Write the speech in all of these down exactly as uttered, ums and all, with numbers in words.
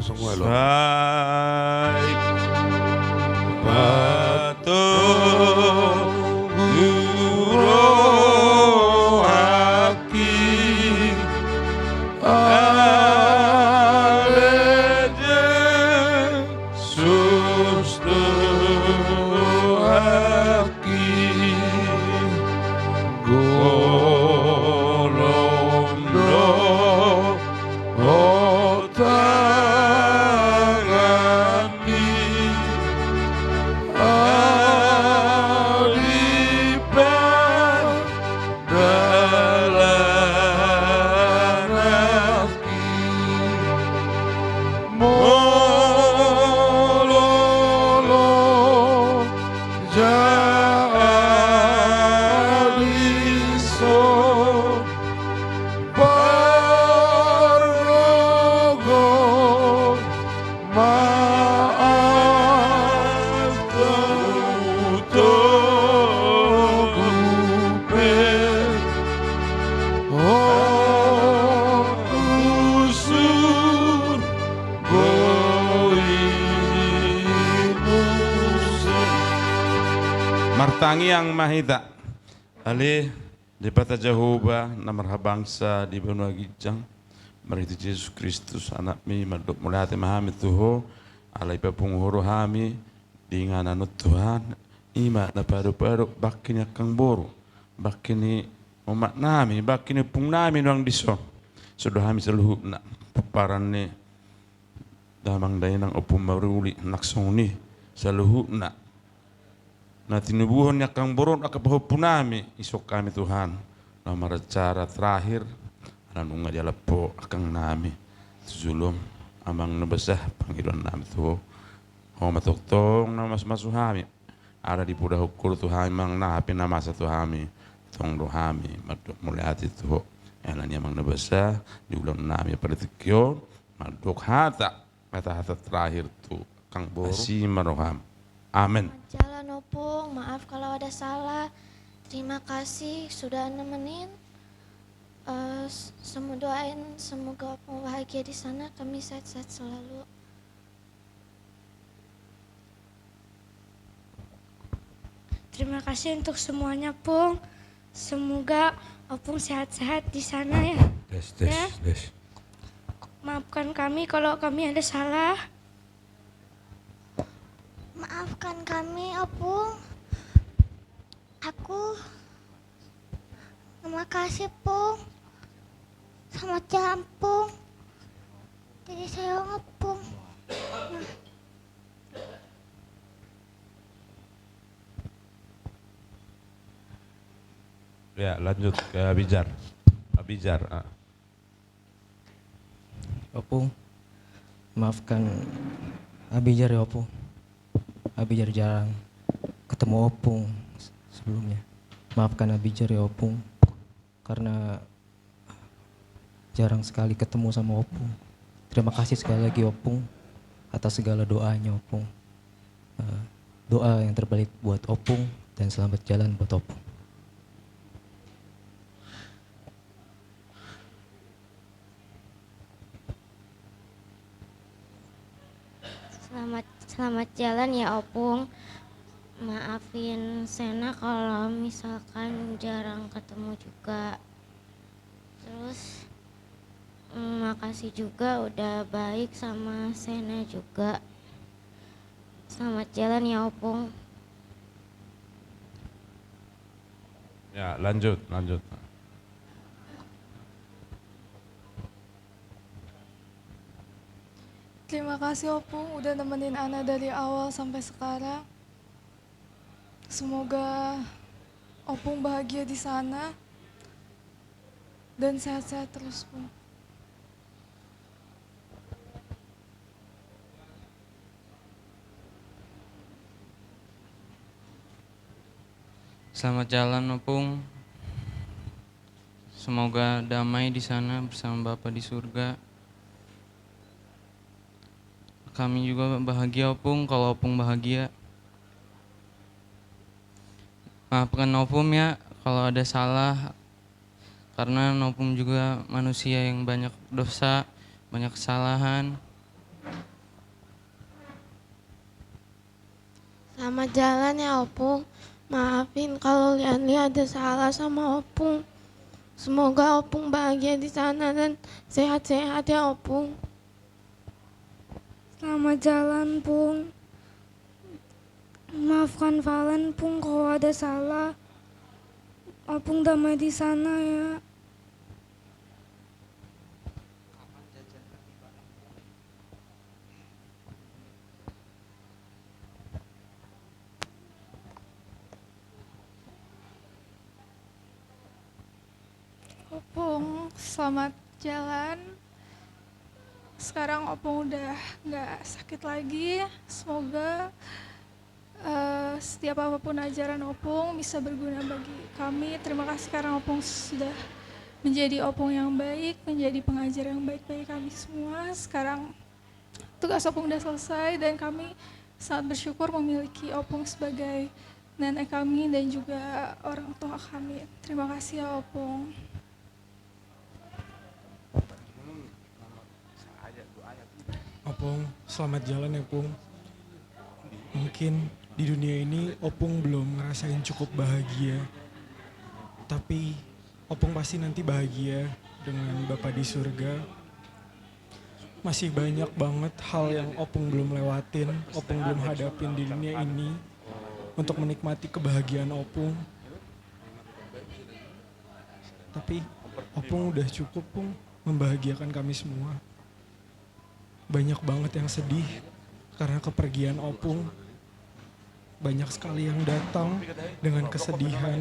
Sai patogu rohangki ale Jesus Tuhan. Golom do ho tanganmi, ale padalananki. Molo jadi so parrogo ma au togu pe, ho tu sur- go i muse. Martangiang ma hita. Ale Debata Jahowa na marhabangsa di banua ginjang, marhite Jesus Kristus Anakmi, mandok mauliate ma hami tu Ho, ala dipapungu Ho do hami di inganan on Tuhan, i ma na padopadop bangke ni angkang boru, bangke ni omaknami, bangke ni ompungnami nuaeng dison. Songon hami saluhutna, pomparan ni damang dainang, ompu maruli, nang songon i saluhutna na tinubuhon ni angkang boru on, angka pahompunami, dison hami Tuhan na maracara terakhir, ala nunga dialap Ho angkangnami tu jolom. Amang na basa, pangidoannami tu Ho, Ho ma tongtong na mamasu-masu hami. Ala dipodahon Ho do tu hami manang na hape na masa tu hami, tong do hami mandok mauliate tu Ho. Ala ni i Amang na basa, di ulaonnami apala tingki on, mandok hata, hata-hata terakhir tu angkang boru. Asi ma roham. Amen. Selamat jalan Opung, maaf kalau ada salah. Terima kasih sudah nemenin. Eh, s-, semua doain semoga Opung bahagia di sana, kami sehat-sehat selalu. Terima kasih untuk semuanya, Pung. Semoga Opung sehat-sehat di sana ya. Des, des, ya. Des. Maafkan kami kalau kami ada salah. Maafkan kami, Opung. Aku. Terima kasih, Pung. Selamat jalan, Pung. Jadi saya Pung. Ya, lanjut ke Abijah. Abijah, ah. Opung, maafkan Abijah ya, Opung. Abijah jarang ketemu Opung se-, sebelumnya. Maafkan Abijah ya, Opung, karena jarang sekali ketemu sama Opung. Terima kasih sekali lagi, Opung, atas segala doanya, Opung. Eh, doa yang terbaik buat Opung dan selamat jalan buat Opung. Selamat, selamat jalan ya, Opung. Maafin Sena kalau misalkan jarang ketemu juga. Terus, mm, makasih juga udah baik sama Sena juga. Selamat jalan ya, Opung. Ya, lanjut, lanjut. Terima kasih, Opung, udah nemenin Ana dari awal sampai sekarang. Semoga Opung bahagia di sana dan sehat-sehat terus, Pung. Selamat jalan, Opung. Semoga damai di sana bersama Bapa di surga. Kami juga bahagia, Opung, kalau Opung bahagia. Maafkan Opung ya kalau ada salah, karena Opung juga manusia yang banyak dosa, banyak kesalahan. Selamat jalan ya, Opung. Maafin kalau Lian-Lian ada salah sama Opung. Semoga Opung bahagia di sana dan sehat-sehat ya, Opung. Selamat jalan, Pung. Maafkan Valen, Pung, kalau ada salah. Opung damai di sana ya. Opung, selamat jalan. Sekarang Opung udah nggak sakit lagi. Semoga, eh, setiap apapun ajaran Opung bisa berguna bagi kami. Terima kasih karena Opung sudah menjadi Opung yang baik, menjadi pengajar yang baik bagi kami semua. Sekarang tugas Opung udah selesai dan kami sangat bersyukur memiliki Opung sebagai nenek kami dan juga orang tua kami. Terima kasih ya, Opung. Opung, selamat jalan ya, Pung. Mungkin di dunia ini Opung belum ngerasain cukup bahagia, tapi Opung pasti nanti bahagia dengan Bapa di surga. Masih banyak banget hal yang Opung belum lewatin, Opung belum hadapin di dunia ini untuk menikmati kebahagiaan Opung. Tapi Opung udah cukup, Pung, membahagiakan kami semua. Banyak banget yang sedih karena kepergian Opung. Banyak sekali yang datang dengan kesedihan,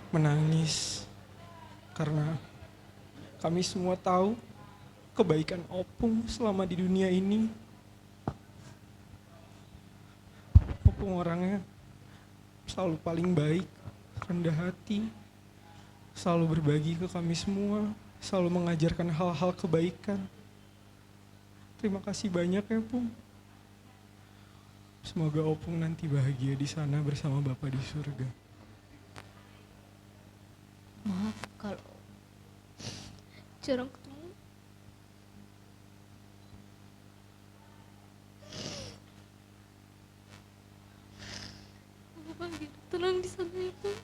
menangis. Karena kami semua tahu kebaikan Opung selama di dunia ini. Opung orangnya selalu paling baik, rendah hati, selalu berbagi ke kami semua, selalu mengajarkan hal-hal kebaikan. Terima kasih banyak ya, Pung. Semoga Opung nanti bahagia di sana bersama Bapa di surga. Maaf kalau jarang ketemu. Bapak gitu, tenang di sana ya, Pung.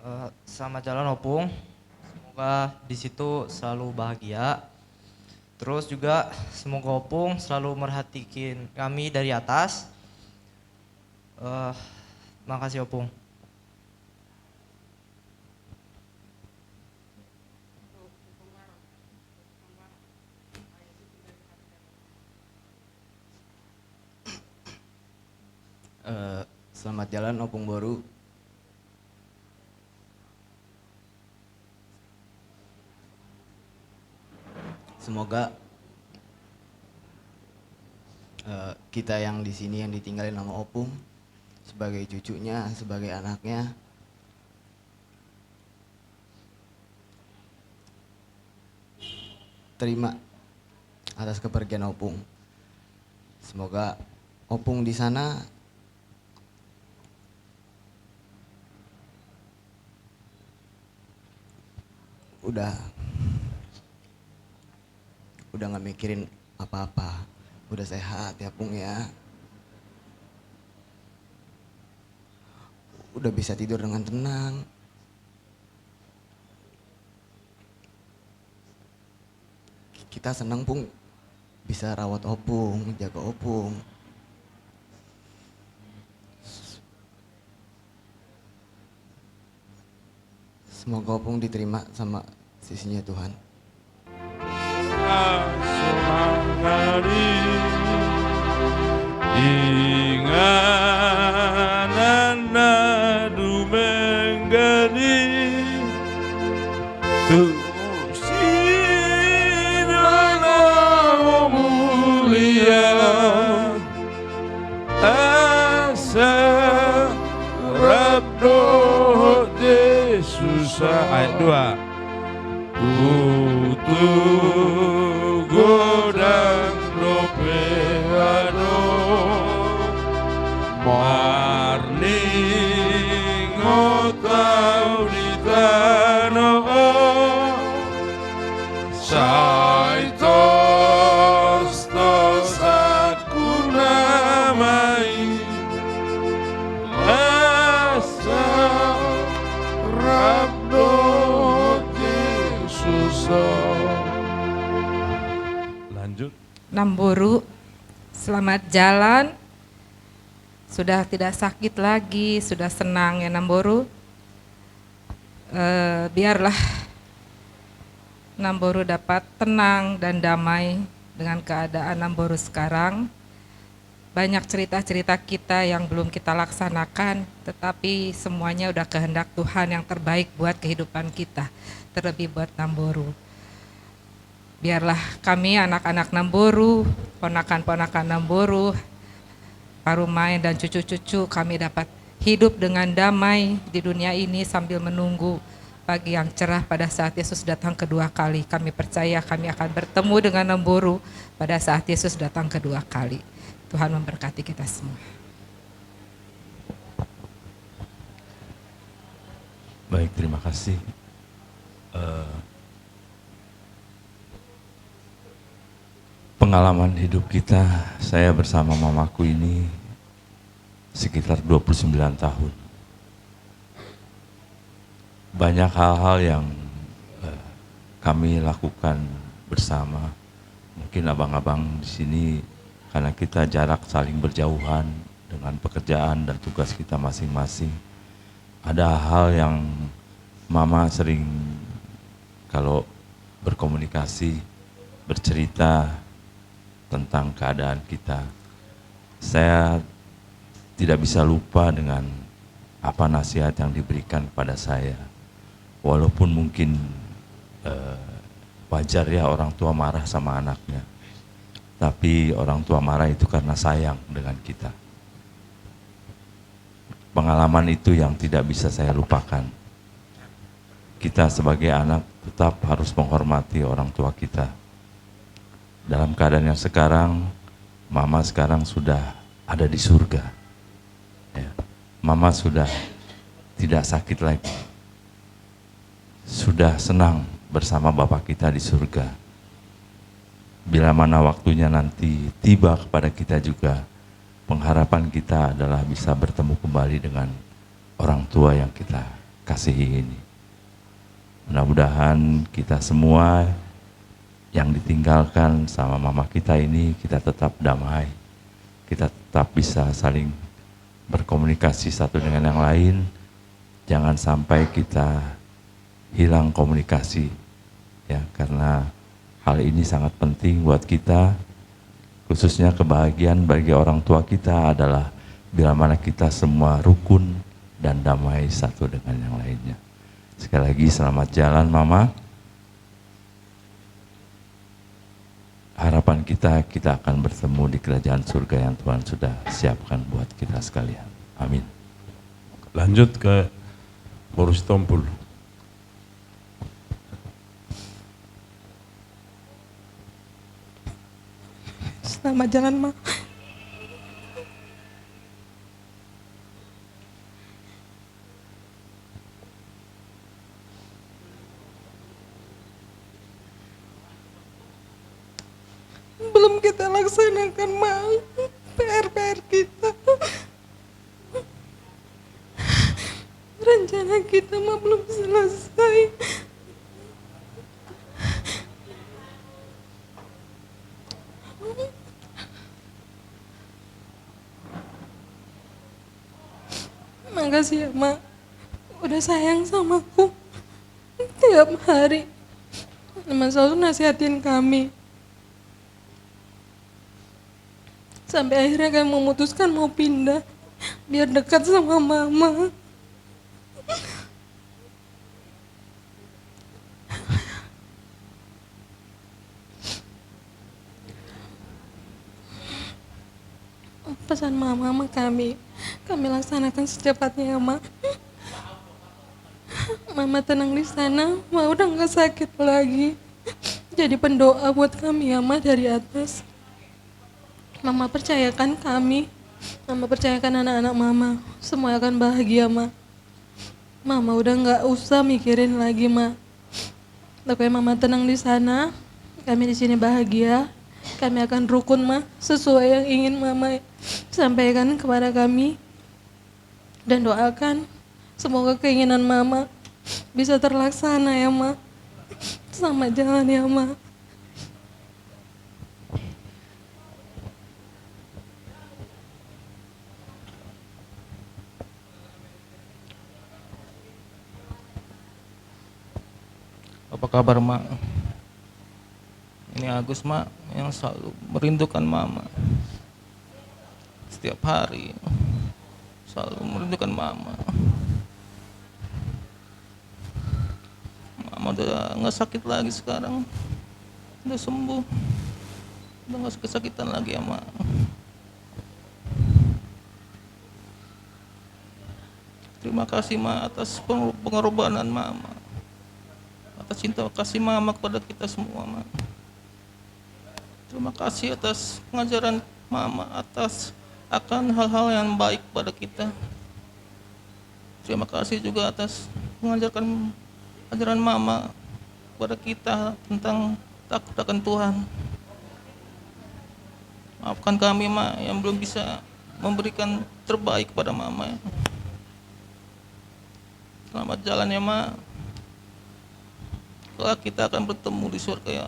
Eh, selamat jalan, Opung. Semoga di situ selalu bahagia. Terus juga semoga Opung selalu merhatikin kami dari atas. Eh, makasih, Opung. Eh, selamat jalan, Opung Boru. Semoga, eh, kita yang di sini, yang ditinggalin sama Opung, sebagai cucunya, sebagai anaknya, terima atas kepergian Opung. Semoga Opung di sana udah, udah nggak mikirin apa-apa. Udah sehat ya, Pung, ya. Udah bisa tidur dengan tenang. Kita seneng, Pung, bisa rawat Opung, jaga Opung. Semoga Opung diterima sama sisinya Tuhan. Sonang nari inganan na dumenggan i, tu sina na mulia, asa rap dohot Jesus. Ayat dua. Tutu godang dope adong marningot au di tano on. Namboru, selamat jalan. Sudah tidak sakit lagi, sudah senang ya, Namboru. Eh, biarlah Namboru dapat tenang dan damai dengan keadaan Namboru sekarang. Banyak cerita-cerita kita yang belum kita laksanakan, tetapi semuanya udah kehendak Tuhan yang terbaik buat kehidupan kita, terlebih buat Namboru. Biarlah kami, anak-anak Namboru, ponakan-ponakan Namboru, parumaen dan cucu-cucu kami dapat hidup dengan damai di dunia ini sambil menunggu pagi yang cerah pada saat Yesus datang kedua kali. Kami percaya kami akan bertemu dengan Namboru pada saat Yesus datang kedua kali. Tuhan memberkati kita semua. Baik, terima kasih. Eh, pengalaman hidup kita, saya bersama mamaku ini sekitar dua puluh sembilan tahun. Banyak hal-hal yang, eh, kami lakukan bersama. Mungkin abang-abang di sini, karena kita jarak saling berjauhan dengan pekerjaan dan tugas kita masing-masing. Ada hal yang mama sering, kalau berkomunikasi, bercerita tentang keadaan kita, saya tidak bisa lupa dengan apa nasihat yang diberikan kepada saya. Walaupun mungkin, eh, wajar ya orang tua marah sama anaknya, tapi orang tua marah itu karena sayang dengan kita. Pengalaman itu yang tidak bisa saya lupakan. Kita sebagai anak tetap harus menghormati orang tua kita. Dalam keadaan yang sekarang, mama sekarang sudah ada di surga. Ya. Mama sudah tidak sakit lagi. Sudah senang bersama Bapa kita di surga. Bila mana waktunya nanti tiba kepada kita juga, pengharapan kita adalah bisa bertemu kembali dengan orang tua yang kita kasihi ini. Mudah-mudahan kita semua yang ditinggalkan sama mama kita ini, kita tetap damai, kita tetap bisa saling berkomunikasi satu dengan yang lain. Jangan sampai kita hilang komunikasi, ya, karena hal ini sangat penting buat kita, khususnya kebahagiaan bagi orang tua kita adalah bila mana kita semua rukun dan damai satu dengan yang lainnya. Sekali lagi, selamat jalan, Mama. Harapan kita, kita akan bertemu di kerajaan surga yang Tuhan sudah siapkan buat kita sekalian. Amin. Lanjut ke Boru Sitompul. Selamat jalan, Ma. Belum kita laksanakan, Ma, P R-P R kita. Rencana kita, Ma, belum selesai. Makasih ya, Ma, udah sayang sama aku. Tiap hari Mama selalu nasihatin kami. Sampai akhirnya kami memutuskan mau pindah biar dekat sama Mama. Pesan Mama sama kami, kami laksanakan secepatnya ya, Ma. Mama tenang di sana, Ma udah nggak sakit lagi. Jadi pendoa buat kami ya, Ma, dari atas. Mama percayakan kami, Mama percayakan anak-anak Mama, semua akan bahagia, Ma. Mama udah nggak usah mikirin lagi, Ma. Pokoknya Mama tenang di sana, kami di sini bahagia. Kami akan rukun, Ma, sesuai yang ingin Mama sampaikan kepada kami. Dan doakan semoga keinginan Mama bisa terlaksana ya, Ma. Selamat jalan ya, Ma. kabar, Mak. Ini Agus, Mak, yang selalu merindukan Mama. Setiap hari selalu merindukan Mama. Mama udah nggak sakit lagi sekarang. Udah sembuh. Udah nggak sakit-sakitan lagi ya, Mak. Terima kasih, Ma, atas peng-, pengorbanan Mama. Atas cinta kasih Mama kepada kita semua, Ma. Terima kasih atas pengajaran Mama, atas akan hal-hal yang baik kepada kita. Terima kasih juga atas pengajarkan, ajaran Mama kepada kita tentang takut akan Tuhan. Maafkan kami, Ma, yang belum bisa memberikan terbaik kepada Mama. Selamat jalan ya, Ma. Kelak kita akan bertemu di surga ya.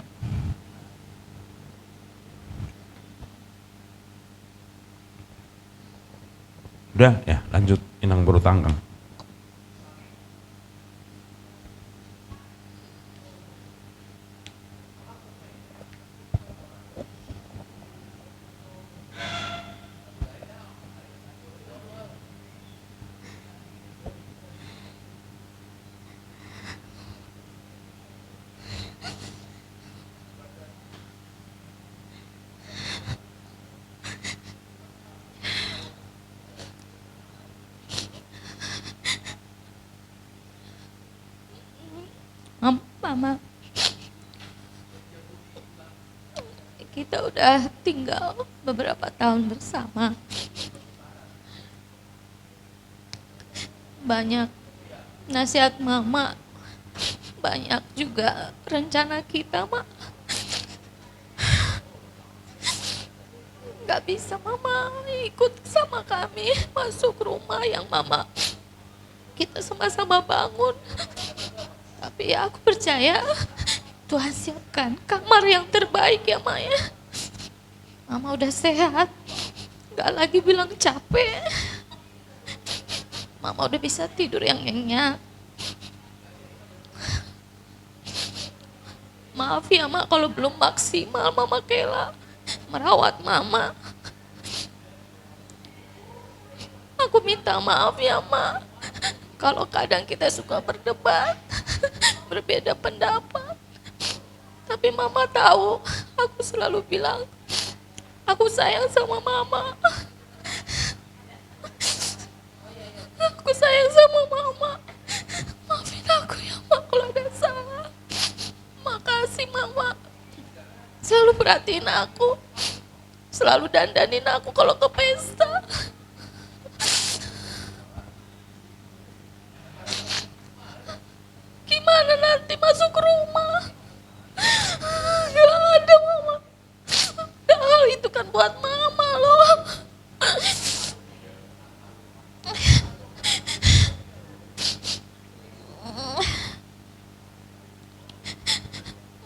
Udah, ya, lanjut, Inang Boru Tanggang. Mama, kita udah tinggal beberapa tahun bersama. Banyak nasihat Mama, banyak juga rencana kita, Ma. Nggak bisa Mama ikut sama kami masuk rumah yang Mama, kita sama-sama bangun. Tapi ya, aku percaya Tuhan siapkan kamar yang terbaik ya, Ma, ya. Mama udah sehat, nggak lagi bilang capek. Mama udah bisa tidur yang nyenyak. Maaf ya, Ma, kalau belum maksimal Mama kela merawat Mama. Aku minta maaf ya, Ma, kalau kadang kita suka berdebat, berbeda pendapat. Tapi Mama tahu, aku selalu bilang, aku sayang sama Mama. Aku sayang sama Mama. Maafin aku ya, Ma, kalau ada salah. Makasih, Mama. Selalu perhatiin aku. Selalu dandanin aku kalau ke pesta. Gimana nanti masuk rumah? Gak ada, Mama. Padahal itu kan buat Mama, loh.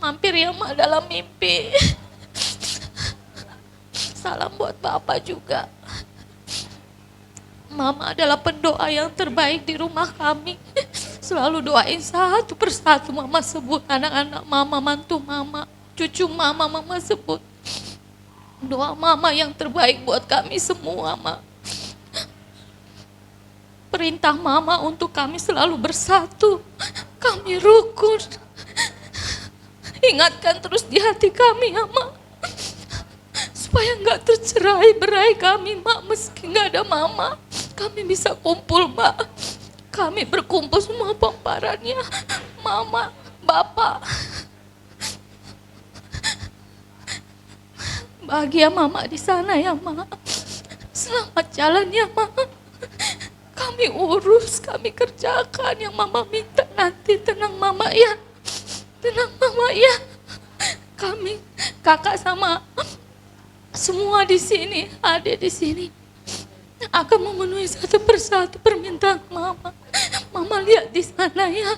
Mampir ya, Ma, dalam mimpi. Salam buat Bapak juga. Mama adalah pendoa yang terbaik di rumah kami. Selalu doain satu persatu Mama sebut, anak-anak Mama, mantu Mama, cucu Mama, Mama sebut. Doa Mama yang terbaik buat kami semua, Ma. Perintah Mama untuk kami selalu bersatu. Kami rukun. Ingatkan terus di hati kami ya, Ma. Supaya nggak tercerai berai kami, Ma. Meski nggak ada Mama, kami bisa kumpul, Ma. Kami berkumpul semua pomparannya. Mama, Bapak. Bahagia Mama di sana ya, Ma. Selamat jalan ya, Ma. Kami urus, kami kerjakan yang Mama minta nanti. Tenang, Mama, ya. Tenang, Mama, ya. Kami, Kakak sama semua di sini, Adik di sini, akan memenuhi satu persatu permintaan Mama. Mama lihat di sana, ya.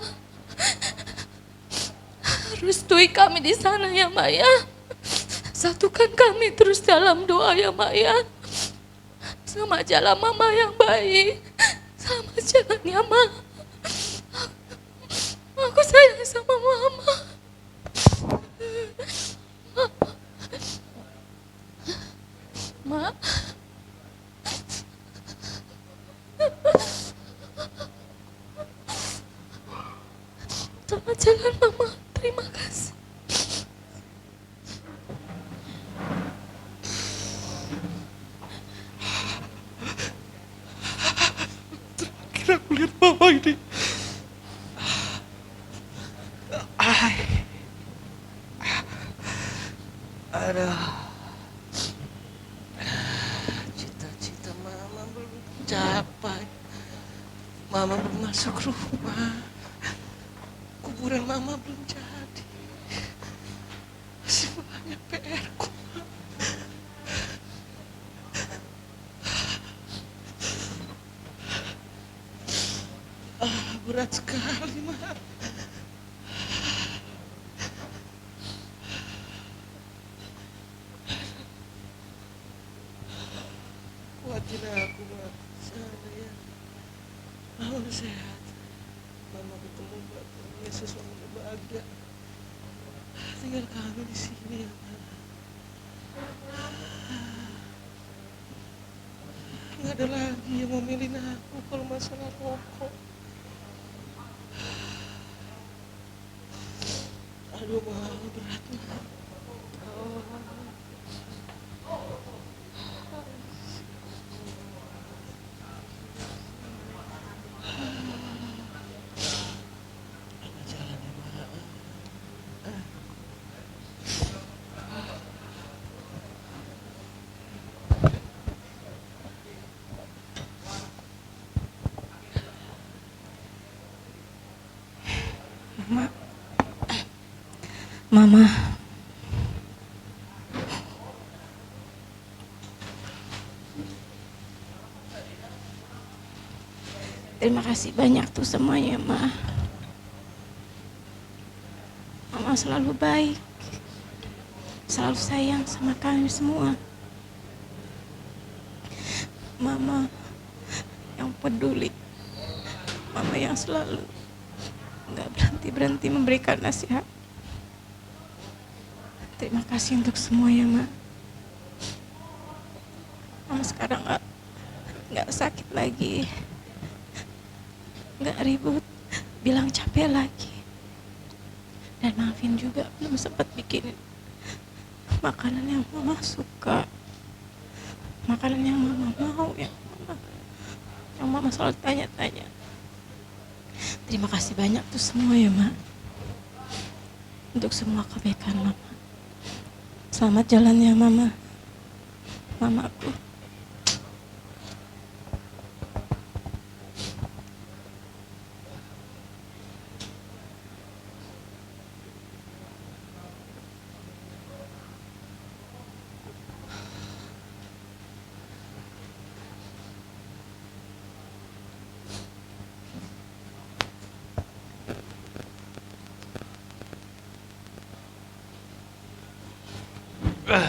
Restui kami di sana ya, Ma, ya. Satukan kami terus dalam doa ya, Ma, ya. Selamat jalan, Mama yang baik. Selamat jalan ya, Ma. Aku sayang sama Mama. Ma. Selamat jalan, Mama. Terima kasih. Terakhir aku lihat Mama ini. Ai. Aduh. Cita-cita Mama belum tercapai. Mama belum masuk rumah. Kuburan Mama belum jadi. Masih banyak P R-ku, Ma. Ah, berat sekali, Ma. Kuatin aku, Ma. Seandainya Mama udah sehat, Mama ketemu Bapak Yesus, Mama udah bahagia. Tinggal kami di sini, ya, Ma. Nggak ada lagi yang ngomelin aku kalau masalah rokok. Aduh, Ma, berat, Ma. Oh. Mama. Mama. Terima kasih banyak tuh semuanya, Ma. Mama selalu baik, selalu sayang sama kami semua. Mama yang peduli, Mama yang selalu nggak berhenti-berhenti memberikan nasihat. Terima kasih untuk semuanya, Ma. Mama sekarang nggak, nggak sakit lagi, nggak ribut, bilang capek lagi. Dan maafin juga, belum sempat bikinin makanan yang Mama suka, makanan yang Mama mau, yang Mama, yang Mama selalu tanya-tanya. Terima kasih banyak tuh semua ya, Ma, untuk semua kebaikan Mama. Selamat jalan ya, Mama. Mamaku. Ma.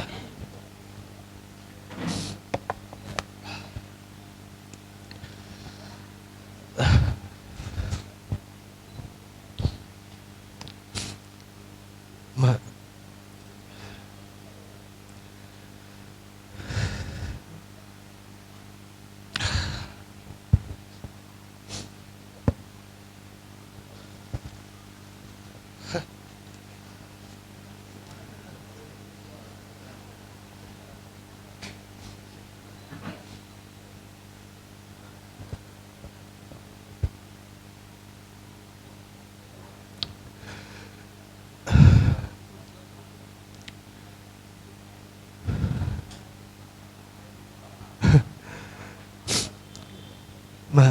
Ma,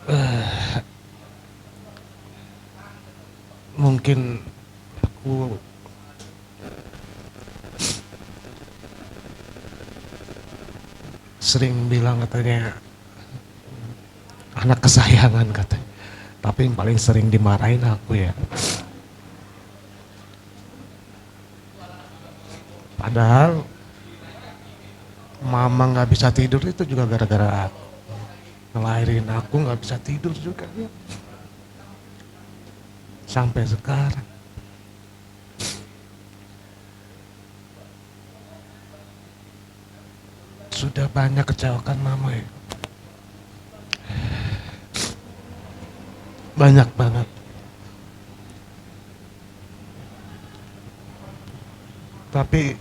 eh, mungkin aku sering bilang katanya, anak kesayangan katanya. Tapi yang paling sering dimarahin aku ya. Padahal mama nggak bisa tidur itu juga gara-gara aku. Ngelahirin aku nggak bisa tidur juga dia. Sampai sekarang. Sudah banyak kecewakan mama ya. Banyak banget. Tapi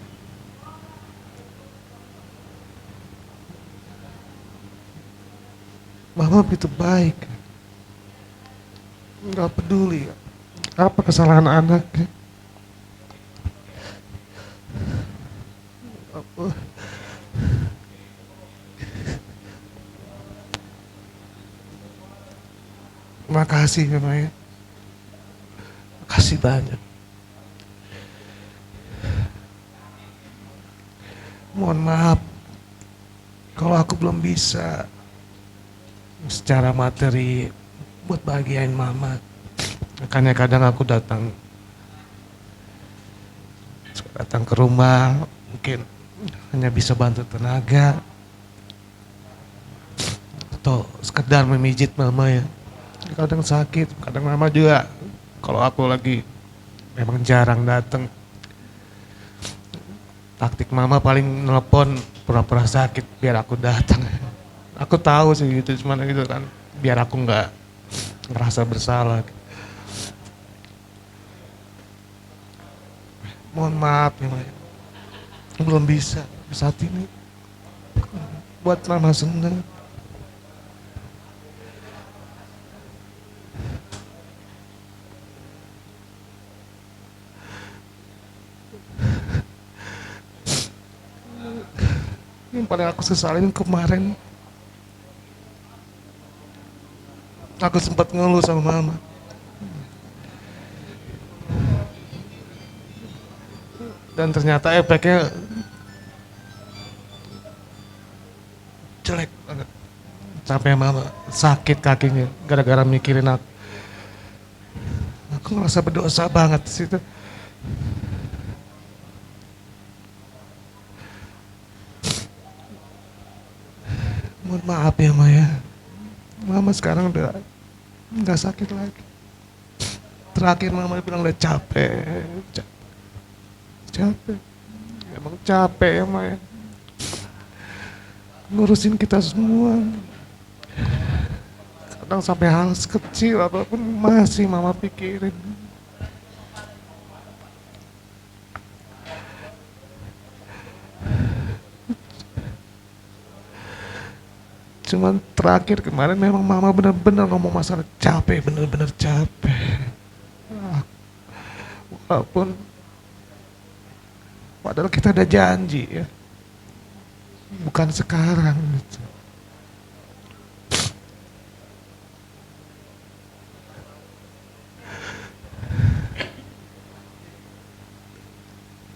mama begitu baik. Nggak peduli apa kesalahan anaknya. Makasih ya, Maya. Makasih banyak. Mohon maaf kalau aku belum bisa secara materi buat bahagiain mama. Makanya kadang aku datang, datang ke rumah, mungkin hanya bisa bantu tenaga atau sekedar memijit mama ya. Kadang sakit, kadang mama juga, kalau aku lagi memang jarang datang, taktik mama paling nelpon pura-pura sakit biar aku datang. Aku tahu sih gitu, cuman gitu kan, biar aku nggak ngerasa bersalah. Mohon maaf ya, Maya. Belum bisa saat ini buat mama seneng. Yang paling aku sesalin kemarin, aku sempat ngeluh sama mama. Dan ternyata efeknya jelek banget. Sampai mama sakit kakinya gara-gara mikirin aku. Aku ngerasa berdosa banget di situ. Mohon maaf ya, Maya. Mama sekarang udah nggak sakit lagi. Terakhir mama bilang udah capek, capek, capek. Emang capek ya, Maya. Ngurusin kita semua. Kadang sampai hal sekecil apapun masih mama pikirin. Cuman terakhir kemarin memang mama bener-bener ngomong masalah capek, bener-bener capek. Ah, walaupun, padahal kita ada janji ya, bukan sekarang gitu.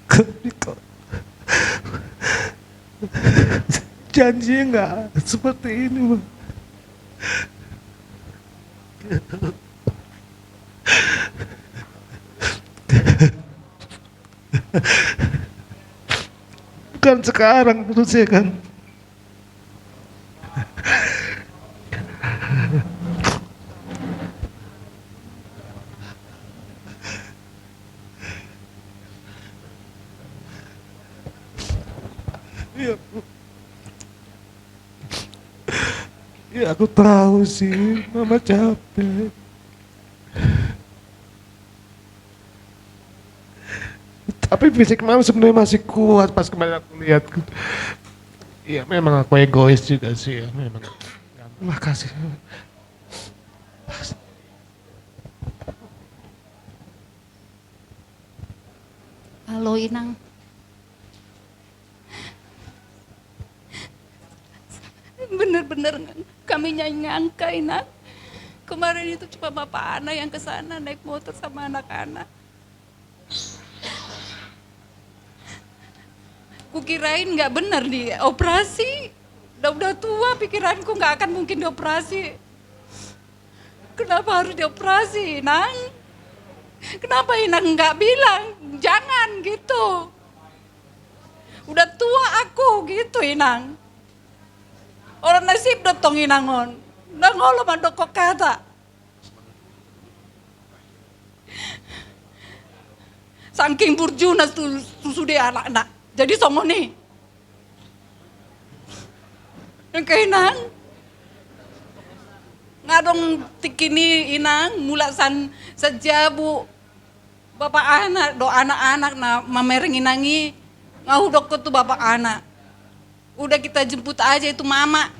Tapi kok janji nggak seperti ini, Bang? Bukan sekarang terus ya kan? Iya, aku tahu sih, mama capek. Tapi fisik mama sebenarnya masih kuat pas kemarin aku lihat. Iya, memang aku egois juga sih ya, memang. Makasih. Halo, Inang. Bener-bener kami nggak nyangka, Inang. Kemarin itu cuma bapak Ana yang ke sana naik motor sama anak-anak. Kukirain nggak bener dioperasi. Udah, udah tua, pikiranku nggak akan mungkin dioperasi. Kenapa harus dioperasi, Inang? Kenapa Inang nggak bilang jangan gitu? Udah tua aku gitu, Inang. Olo nasib do tong Inang on. Ndang olo mandok hata. Saking burjuna tu, tu sude anakna. Jadi songon i. Ke inang. Nga adong tingki ni inang, mulak sian, sian jabu. Bapak anak do, anak-anak na mamereng inang i, nga hudokkon tu bapak anak. Udah kita jemput aja itu mama.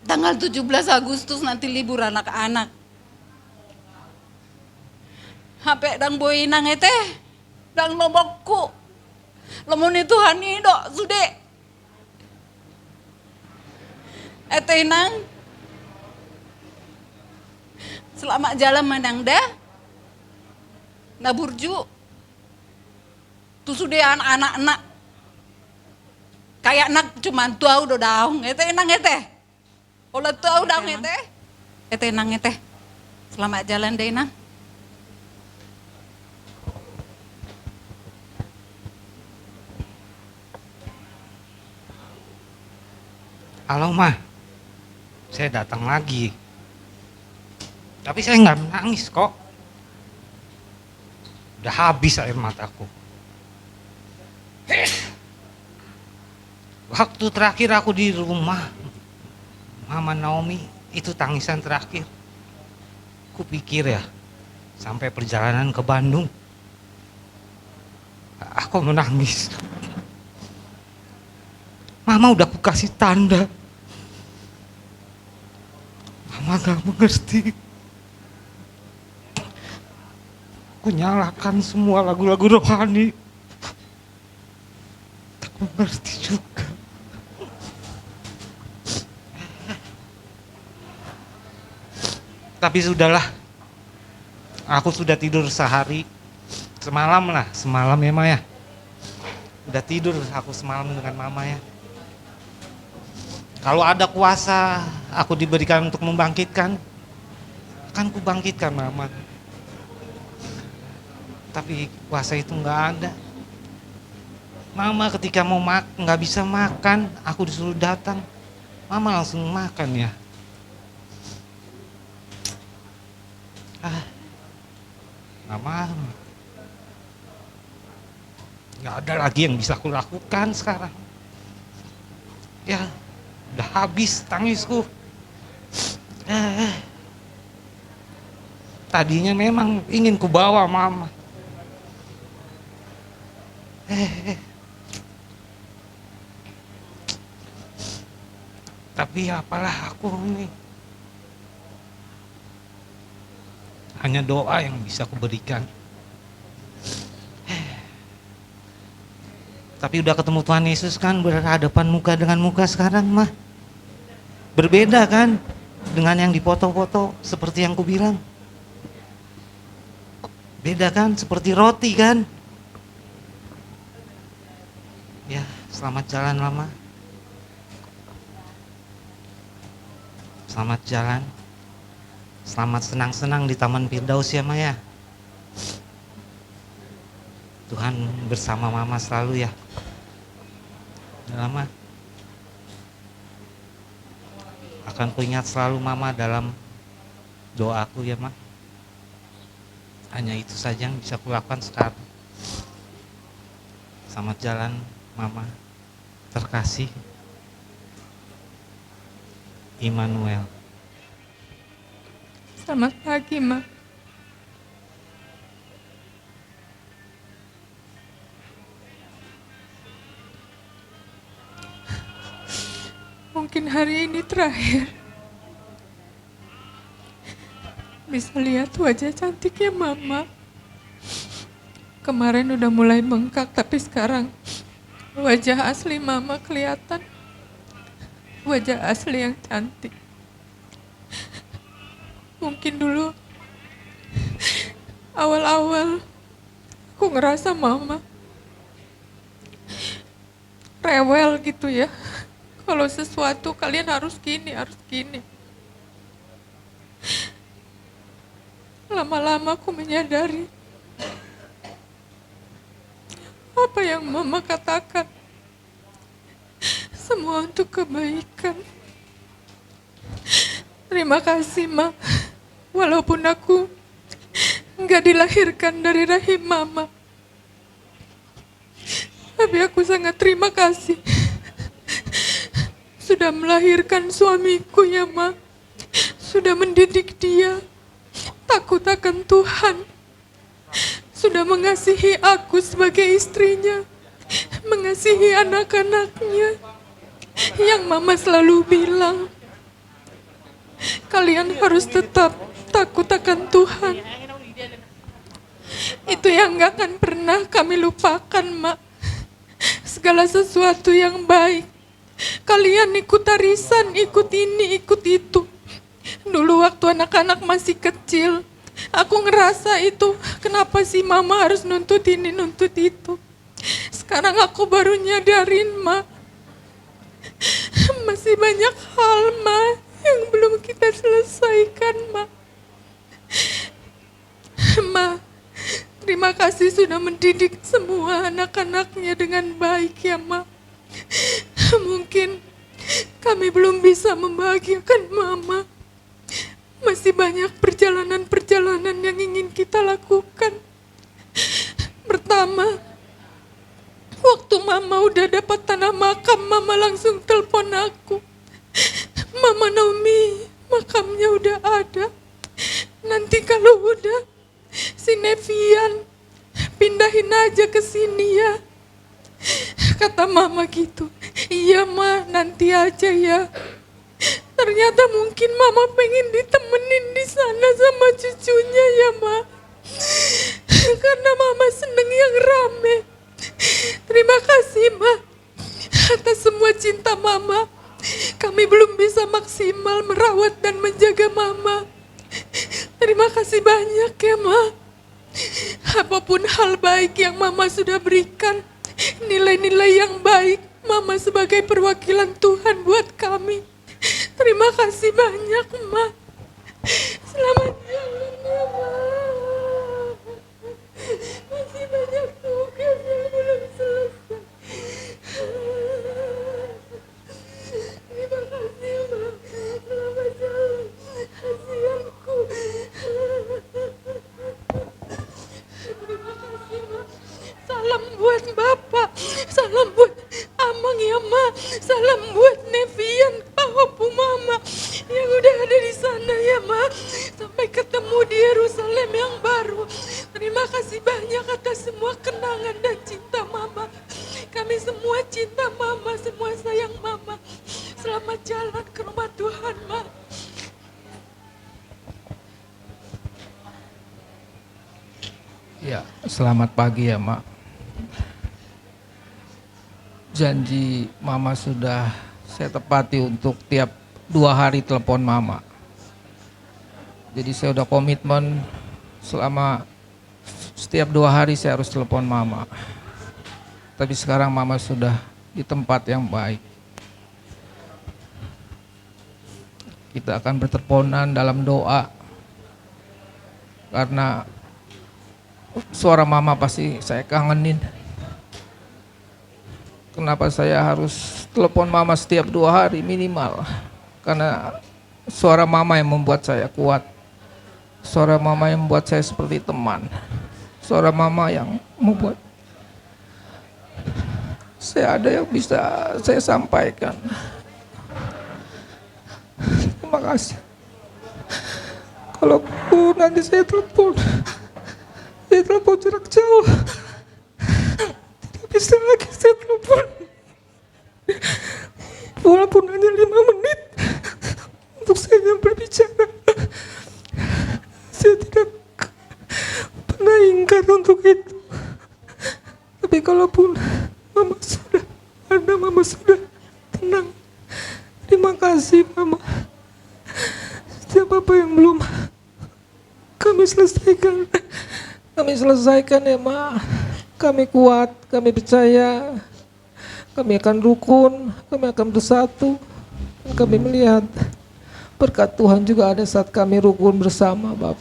Tanggal tujuh belas Agustus nanti libur anak-anak. Hape ndang boi inang ete, ndang lomoku. Lomo ni Tuhan i do, sude. Ete inang. Selamat jalan ma inang da. Na burju. Tu sude anak-anakna. Kayakna cuman tu au do daong. Ete inang ete. Olo tu au daong ete. Ete inang ete. Selamat jalan da inang. Halo, Ma. Saya datang lagi. Tapi saya nggak menangis kok. Udah habis air mataku. Waktu terakhir aku di rumah Mama Naomi, itu tangisan terakhir. Kupikir ya, sampai perjalanan ke Bandung. Aku menangis. Mama udah kukasih tanda. Mama gak mengerti. Kunyalakan semua lagu-lagu rohani. Tak mengerti juga. Tapi sudahlah. Aku sudah tidur sehari. Semalam lah, semalam ya, Ma, ya. Udah tidur aku semalam dengan Mama, ya. Kalau ada kuasa aku diberikan untuk membangkitkan, akan kubangkitkan Mama. Tapi kuasa itu nggak ada. Mama ketika mau mak-, nggak bisa makan, aku disuruh datang. Mama langsung makan, ya. Ah, nggak mau. Nggak ada lagi yang bisa kulakukan sekarang. Ya, udah habis tangisku. Eh, tadinya memang ingin kubawa Mama. Eh, tapi apalah aku ini. Hanya doa yang bisa kuberikan. Tapi udah ketemu Tuhan Yesus kan, berhadapan muka dengan muka sekarang mah. Berbeda kan dengan yang di foto-foto, seperti yang kubilang. Beda kan, seperti roti kan. Ya, selamat jalan, Mama. Selamat jalan. Selamat senang-senang di Taman Firdaus ya, Ma, ya. Tuhan bersama Mama selalu ya. Ya, Ma. Akan kuingat selalu Mama dalam doaku ya, Ma. Hanya itu saja yang bisa kulakukan sekarang. Selamat jalan, Mama. Terkasih. Immanuel. Selamat pagi, Ma. Mungkin hari ini terakhir bisa lihat wajah cantiknya Mama. Kemarin udah mulai bengkak, tapi sekarang wajah asli Mama kelihatan. Wajah asli yang cantik. Mungkin dulu awal-awal aku ngerasa Mama rewel gitu ya. Kalau sesuatu kalian harus gini, harus gini. Lama-lama aku menyadari apa yang Mama katakan semua untuk kebaikan. Terima kasih, Ma. Walaupun aku nggak dilahirkan dari rahim Mama, tapi aku sangat terima kasih sudah melahirkan suamiku, ya Ma. Sudah mendidik dia takut akan Tuhan. Sudah mengasihi aku sebagai istrinya, mengasihi anak-anaknya. Yang Mama selalu bilang, kalian harus tetap takut akan Tuhan. Itu yang gak akan pernah kami lupakan, Ma. Segala sesuatu yang baik, kalian ikut arisan, ikut ini, ikut itu. Dulu waktu anak-anak masih kecil, aku ngerasa itu, kenapa sih Mama harus nuntut ini, nuntut itu? Sekarang aku baru nyadarin, Ma. Masih banyak hal, Ma, yang belum kita selesaikan, Ma. Ma, terima kasih sudah mendidik semua anak-anaknya dengan baik, ya Ma. Mungkin kami belum bisa membahagiakan Mama. Masih banyak perjalanan-perjalanan yang ingin kita lakukan. Pertama, waktu Mama udah dapat tanah makam, Mama langsung telepon aku. "Mama Naomi, makamnya udah ada. Nanti kalau udah, si Nevian pindahin aja ke sini, ya," kata Mama gitu. "Iya, Ma, nanti aja, ya." Ternyata mungkin Mama pengen ditemenin di sana sama cucunya, ya Ma. Karena Mama seneng yang rame. Terima kasih, Ma, atas semua cinta Mama. Kami belum bisa maksimal merawat dan menjaga Mama. Terima kasih banyak, ya Ma. Apapun hal baik yang Mama sudah berikan, nilai-nilai yang baik, Mama sebagai perwakilan Tuhan buat kami. Terima kasih banyak, Ma. Selamat jalan, ya, Ma. Masih banyak tugas yang belum selesai. Terima kasih, Ma. Selamat jalan. Kasihanku. Terima kasih, Ma. Salam buat Bapak. Salam buat Amang, ya, Ma. Salam buat Nevian, Pak Opu, Mama yang udah ada di sana, ya, Ma. Sampai ketemu di Yerusalem yang baru. Terima kasih banyak atas semua kenangan dan cinta Mama. Kami semua cinta Mama, semua sayang Mama. Selamat jalan ke rumah Tuhan, Ma. Ya, selamat pagi ya, Mak. Janji Mama sudah saya tepati untuk tiap dua hari telepon Mama. Jadi saya udah komitmen selama setiap dua hari saya harus telepon Mama. Tapi sekarang Mama sudah di tempat yang baik. Kita akan berteleponan dalam doa. Karena suara Mama pasti saya kangenin. Kenapa saya harus telepon Mama setiap dua hari minimal? Karena suara Mama yang membuat saya kuat. Suara Mama yang membuat saya seperti teman. Suara Mama yang membuat saya ada yang bisa saya sampaikan. Terima kasih. Kalaupun nanti saya telepon, saya telepon jarak jauh, tidak bisa lagi saya telepon. Walaupun hanya lima menit untuk saya yang berbicara, saya tidak pernah ingkar untuk itu. Tapi kalaupun Mama sudah ada, Mama sudah tenang. Terima kasih, Mama. Setiap apa yang belum kami selesaikan, kami selesaikan ya, Ma. Kami kuat, kami percaya. Kami akan rukun, kami akan bersatu. Dan kami melihat berkat Tuhan juga ada saat kami rukun bersama, Bapa.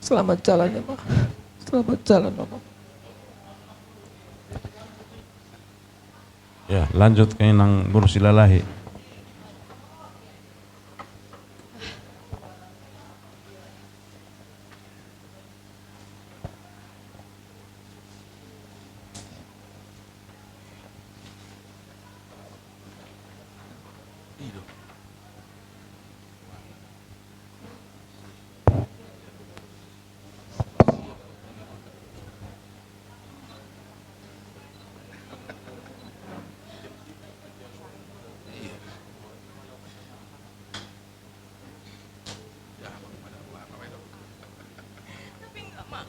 Selamat jalan ya, Ma. Selamat jalan, Mama. Ya, lanjut ke Inang Boru Silalahi. Tapi enggak, Mak.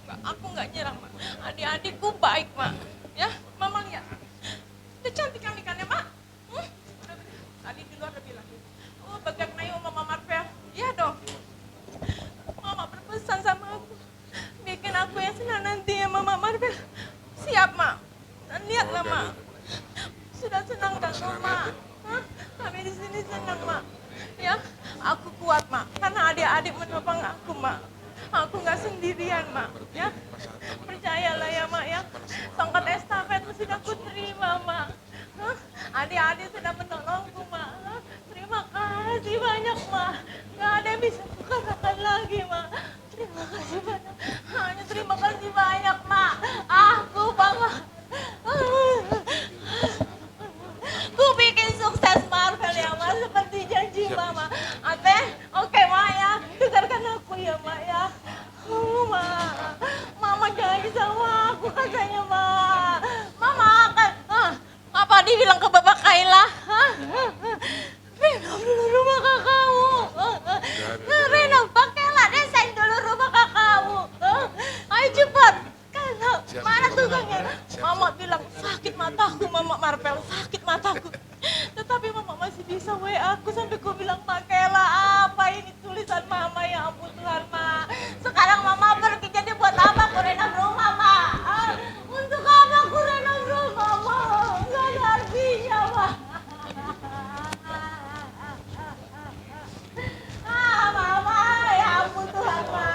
Enggak, aku enggak nyerah, Mak. Adik-adikku baik, Mak. Ya, Mama lihat. Udah cantik kami kan ya, Mak? Hmm? Udah bener. Tadi di luar udah bilang. Oh, bagian naik Mama Marvel. Iya dong. Mama berpesan sama aku. Bikin aku yang senang nanti ya, Mama Marvel. Siap, Mak. Dan lihatlah, Mak. Sudah senang kan, Mak? Hah? Kami di sini senang, Mak. Ya, aku kuat, Mak. Karena adik-adik menolong aku, Mak. Aku nggak sendirian, Mak. Ya, percayalah ya, Mak, ya. Tongkat estafet sudah kuterima, Mak. Hah? Adik-adik sudah menolongku, Mak. Hah? Terima kasih banyak, Mak. Nggak ada yang bisa kukatakan lagi, Mak. Terima kasih banyak. Hanya terima kasih banyak, Mak. Aku bangga. Ku bikin sukses Marvel ya, Mak, seperti janji Mama. Ate, oke, Mak, ya. Dengarkan aku ya, Mak, ya. Oh, Mak. Mama janji sama aku katanya, Mak. Mama akan, ah, apa dibilang ke Bapak Kaila? Hah? Renov dulu rumah kakakmu. Renov, pakailah, desain dulu rumah kakakmu. Ayo cepat. Kalau mana tukangnya? Mama bilang, "Sakit mataku, Mama Marvel, sakit mataku." Tetapi Mama masih bisa W A aku sampai ku bilang, "Pakailah, apa ini tulisan Mama, ya ampun Tuhan, Ma." Sekarang Mama pergi, jadi buat apa ku renov rumah, Ma? Ah, untuk apa ku renov rumah, Ma? Nggak ada artinya, Ma. Ah, Mama, ya ampun Tuhan, Ma.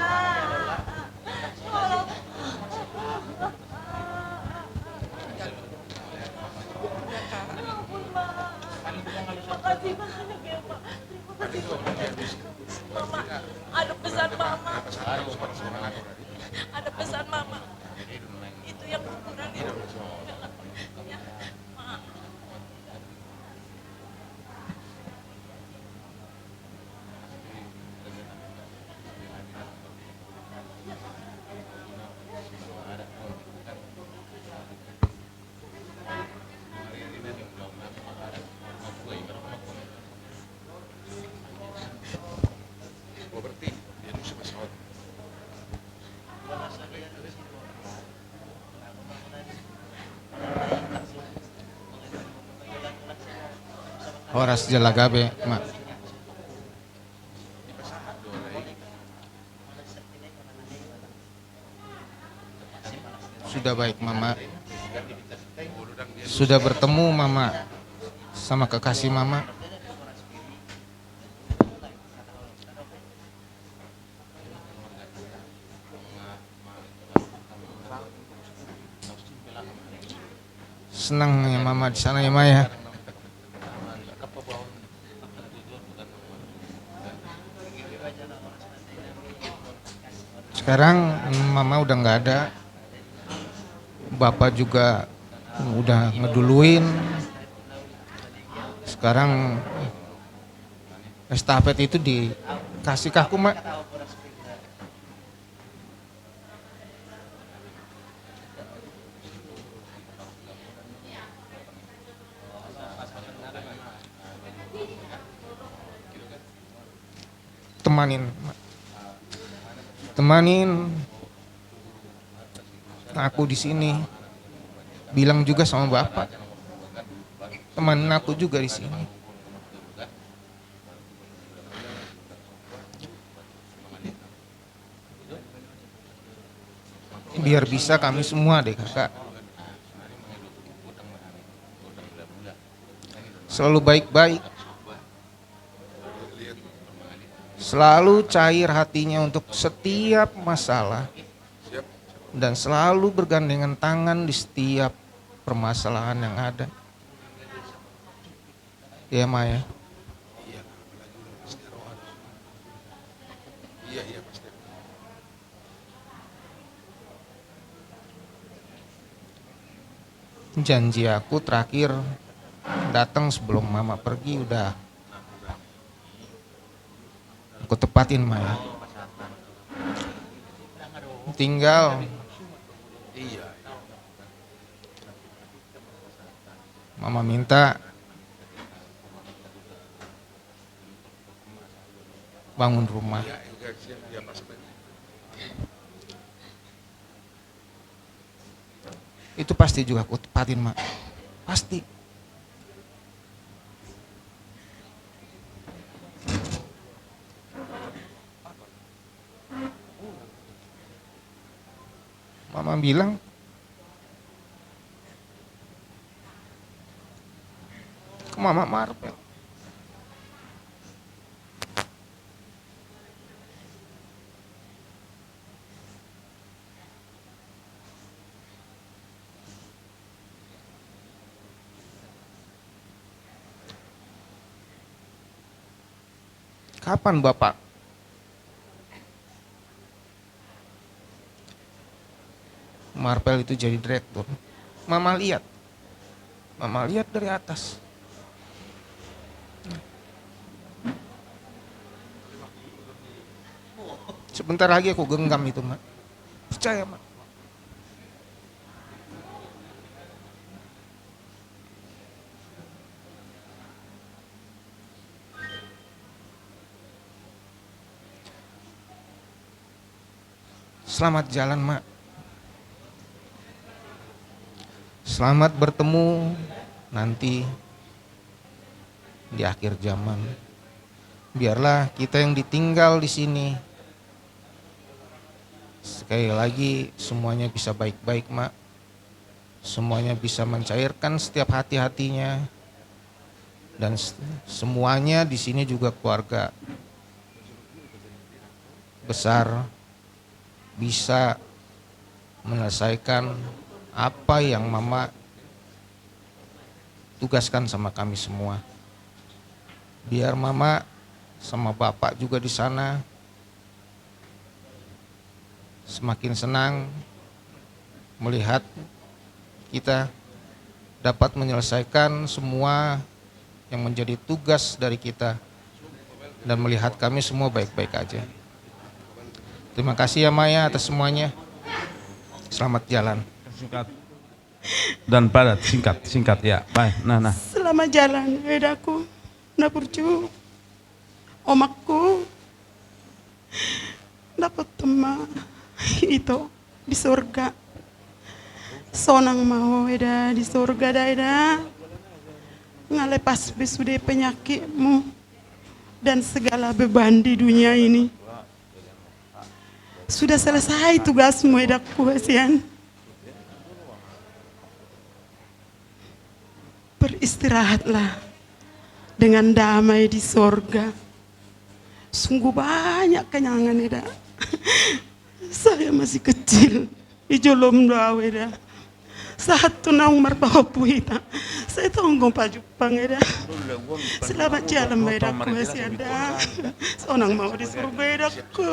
Terima kasih banyak ya, Pak. Terima kasih banyak. Mama, ada pesan Mama. Ada pesan Mama. Itu yang kukurangi. Ya, Ma. Horas jala gabe, Ma. Sudah baik, Mama. Sudah bertemu, Mama, sama kekasih Mama. Senang ya Mama di sana ya, Ma, ya. Sekarang Mama udah nggak ada. Bapak juga udah ngeduluin. Sekarang estafet itu dikasih ke aku, Ma. Temanin, temanin aku di sini. Bilang juga sama Bapak, temanin aku juga di sini. Biar bisa kami semua deh, Kakak. Selalu baik-baik. Selalu cair hatinya untuk setiap masalah. Dan selalu bergandengan tangan di setiap permasalahan yang ada. Iya, Ma, ya. Janji aku terakhir datang sebelum mama pergi udah ku tepatin, Ma, ya. Tinggal mama minta bangun rumah. Itu pasti juga ku tepatin, Ma. Pasti. Mama bilang, ke Mama Marpel. Kapan Bapak Marpel itu jadi direktur? Mama lihat. Mama lihat dari atas. Sebentar lagi aku genggam itu, Ma. Percaya, Ma. Selamat jalan, Ma. Selamat bertemu nanti di akhir zaman. Biarlah kita yang ditinggal di sini, sekali lagi, semuanya bisa baik-baik, Ma. Semuanya bisa mencairkan setiap hati-hatinya. Dan s-, semuanya di sini juga keluarga besar, bisa menyelesaikan apa yang Mama tugaskan sama kami semua. Biar Mama sama Bapak juga di sana semakin senang melihat kita dapat menyelesaikan semua yang menjadi tugas dari kita dan melihat kami semua baik-baik aja. Terima kasih ya, Ma, ya, atas semuanya. Selamat jalan. Singkat dan padat, singkat, singkat, ya. Baik, nah, nah. Selamat jalan, Edaku, Na Burju, Omakku. Dapothon ma ito di sorga. Sonang ma ho, Eda, di sorga da, Eda. Nga lepas be sude penyakitmu dan segala beban di dunia ini. Sudah selesai tugasmu, Edaku hasian. Beristirahatlah dengan damai di sorga. Sungguh banyak kenangan, Eda. Saya masih kecil di jolom do au, Eda. Sahat tu naung marpahompu hita, sai tong pajumpang, Eda. Selamat jalan ma, Edaku hasian da. Sonang ma ho di sorga, Edaku.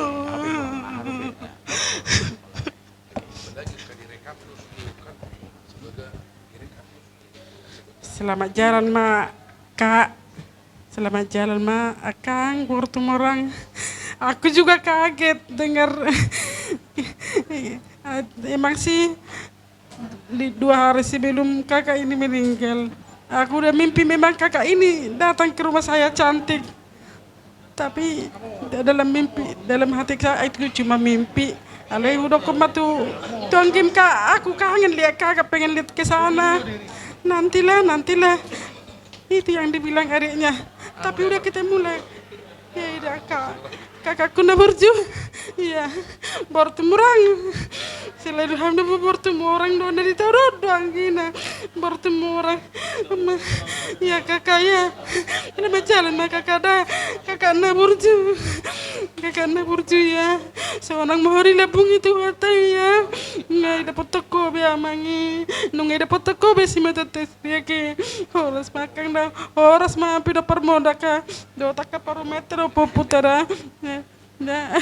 Selamat jalan ma, Kak. Selamat jalan ma, Akang, Bortumorang. Aku juga kaget dengar. Emang sih, di, dua hari sebelum kakak ini meninggal, aku udah mimpi memang kakak ini datang ke rumah saya cantik. Tapi da-, dalam mimpi, dalam hati saya itu cuma mimpi. Alai hudokkon ma tu, tu anggim, Kak, aku kangen lihat kakak, pengen lihat ke sana. Nantilah, nantilah. Itu yang dibilang adiknya. Tapi udah ketemu lah. Ya, Eda, Kak. Kakakku na burju. Iya. Bortumorang. Selain Ilham do, Bortumorang do, na di tau do, do anggina. Bortumorang. Ma, ya, Kakak, ya. Selamat jalan ma, Kakak da. Kakak na burju. Kakak na burju, ya. Sonang ma ho dilambungi Tuhanta, ya. Nga didapothon ho be, Amang, i. Nunga didapothon ho be simata tes dia ke. Horas ma, Akang da. Horas ma, ampi do parmodaka. Dohot angka parumaenta do, ompunta da. Ya. Da.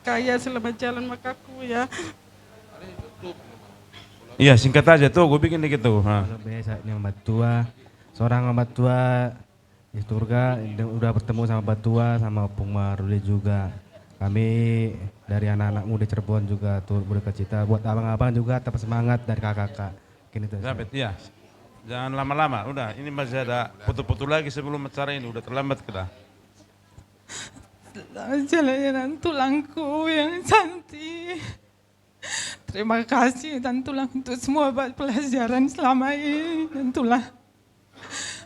Kaya, selamat jalan ma, Kakakku, ya. Iya, singkat aja, Togu, bikin dikit, Togu. Ha. Biasa, Amang Matua. Torang Amang Tua di surga, udah bertemu sama Amang Tua, sama Ompung Maruli juga. Kami dari anak-anakmu di Cirebon juga turut berduka cita. Buat abang-abang juga tetap semangat dari kakak-kakak. Gini tuh. David, iya. Jangan lama-lama, udah. Ini masih ada foto-foto lagi sebelum acara ini, udah terlambat kita. Selamat jalan ya, Nantulangku yang cantik. Terima kasih, Nantula, untuk semua pelajaran selama ini, Nantula.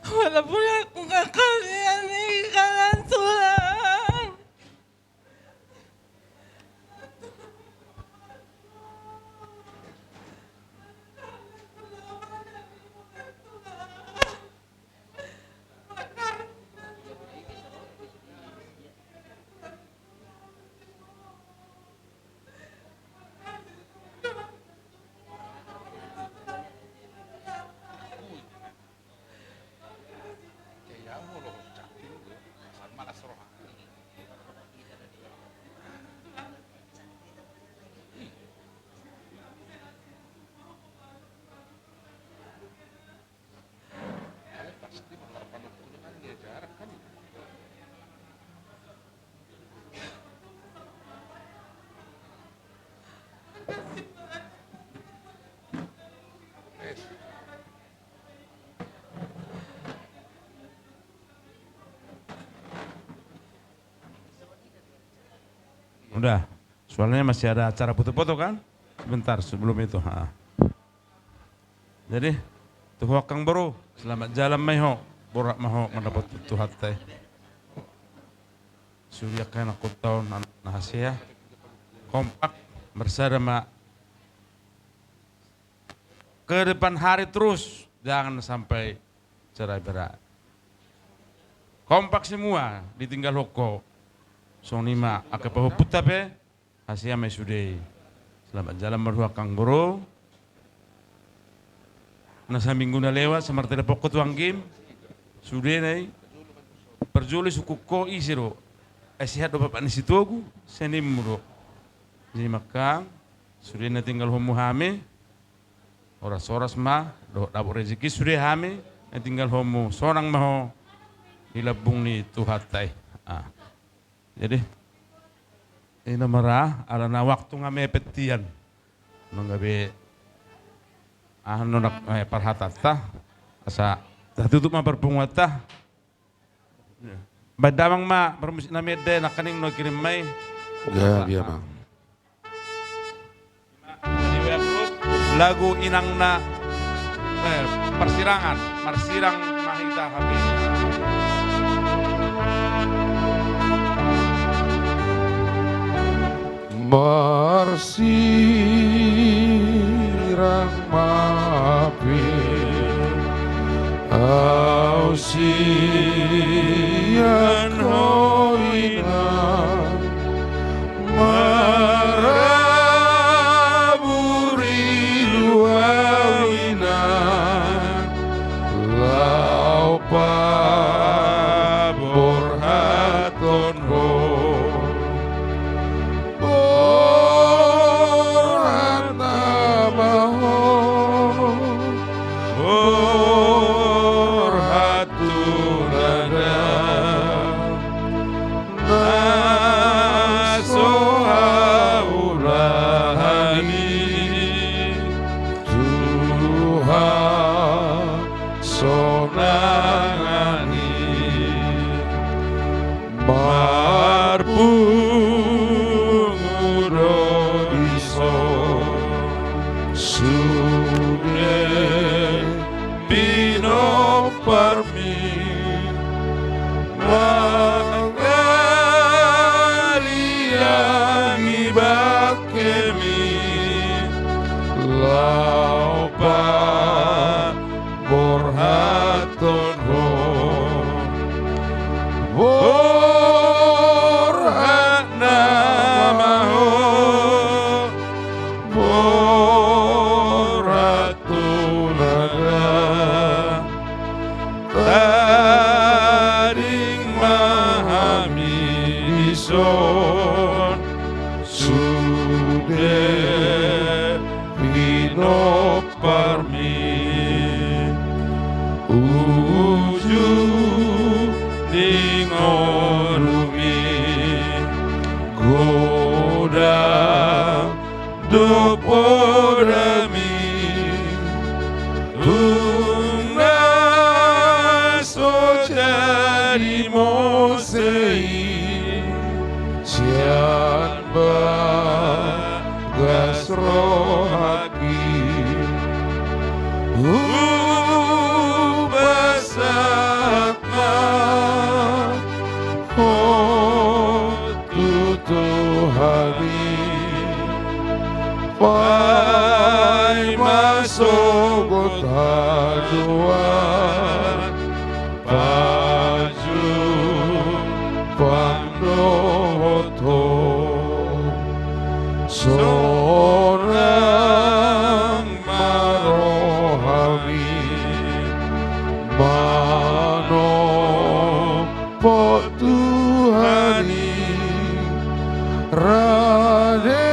Walaupun aku gak kalian nikah, Nantula. Udah, soalnya masih ada acara foto-foto kan? Sebentar sebelum itu. Ha. Jadi, tu ho angka boru, selamat jalan ma i ho, borhat ma ho mandapot Tuhanta i. Sude angka anak on, anak na hasea, kompak, bersama ke depan hari terus, jangan sampai cerai berai. Kompak semua, ditinggalhon ho. Songon i ma angka pahompunta pe, hasea ma i sude i. Selamat jalan ma tu ho angka boru. Na saminggu na lewat sai martelepon ho tu anggim. Sudena i. Parjolo sungkun ho ise do. Ai sehat do bapak ni si Togu, sai nimmu do. Jadi ma angka, sudena tinggalhonmu hami. Horas-horas ma dohot dapot rezeki sude hami, na tinggalhonmu, sonang ma ho di lambung ni Tuhanta i. Ah. Jadi, i na mara, alana waktu nga mepet hian. Nunga be, aha, nunga, eh, parhatanta, asa tatutup ma parpunguanta. Baen damang ma parmusik na mende, nangkaning na hukirim ma i. Ya, dia, Bang. Lagu Inangna, eh, Parsirangan, marsirang ma hita hape. Marsirang ma pe au sian ho Inang, marabur ilu au Inang, laho paborhathon ho. Borhat nama ho, borhat tu na dang, na so haulahan i, tu hasonangan i. Marpungu do dison sude pinomparmi, manghaliangi bangkemi, laho pa borhathon ho. Borhat nama ho, borhat tu na dang, tading ma hami dison sude pinom parmi. Mose i sian bagas rohangki, hupasahat ma ho tu Tuhan i. Paima sogot haduan pajumpang dohot ho, sonang ma rohami manompo Tuhan i, rade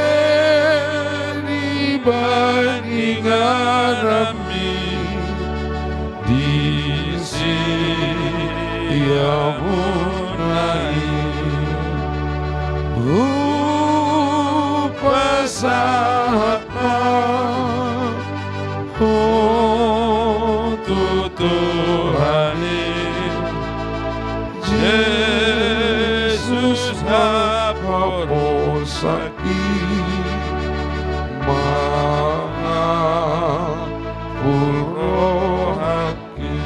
di bani ingananmi di siamunna i. Hupasahat ma ho tu Tuhan i, Jesus haposan i, mangapul rohangki.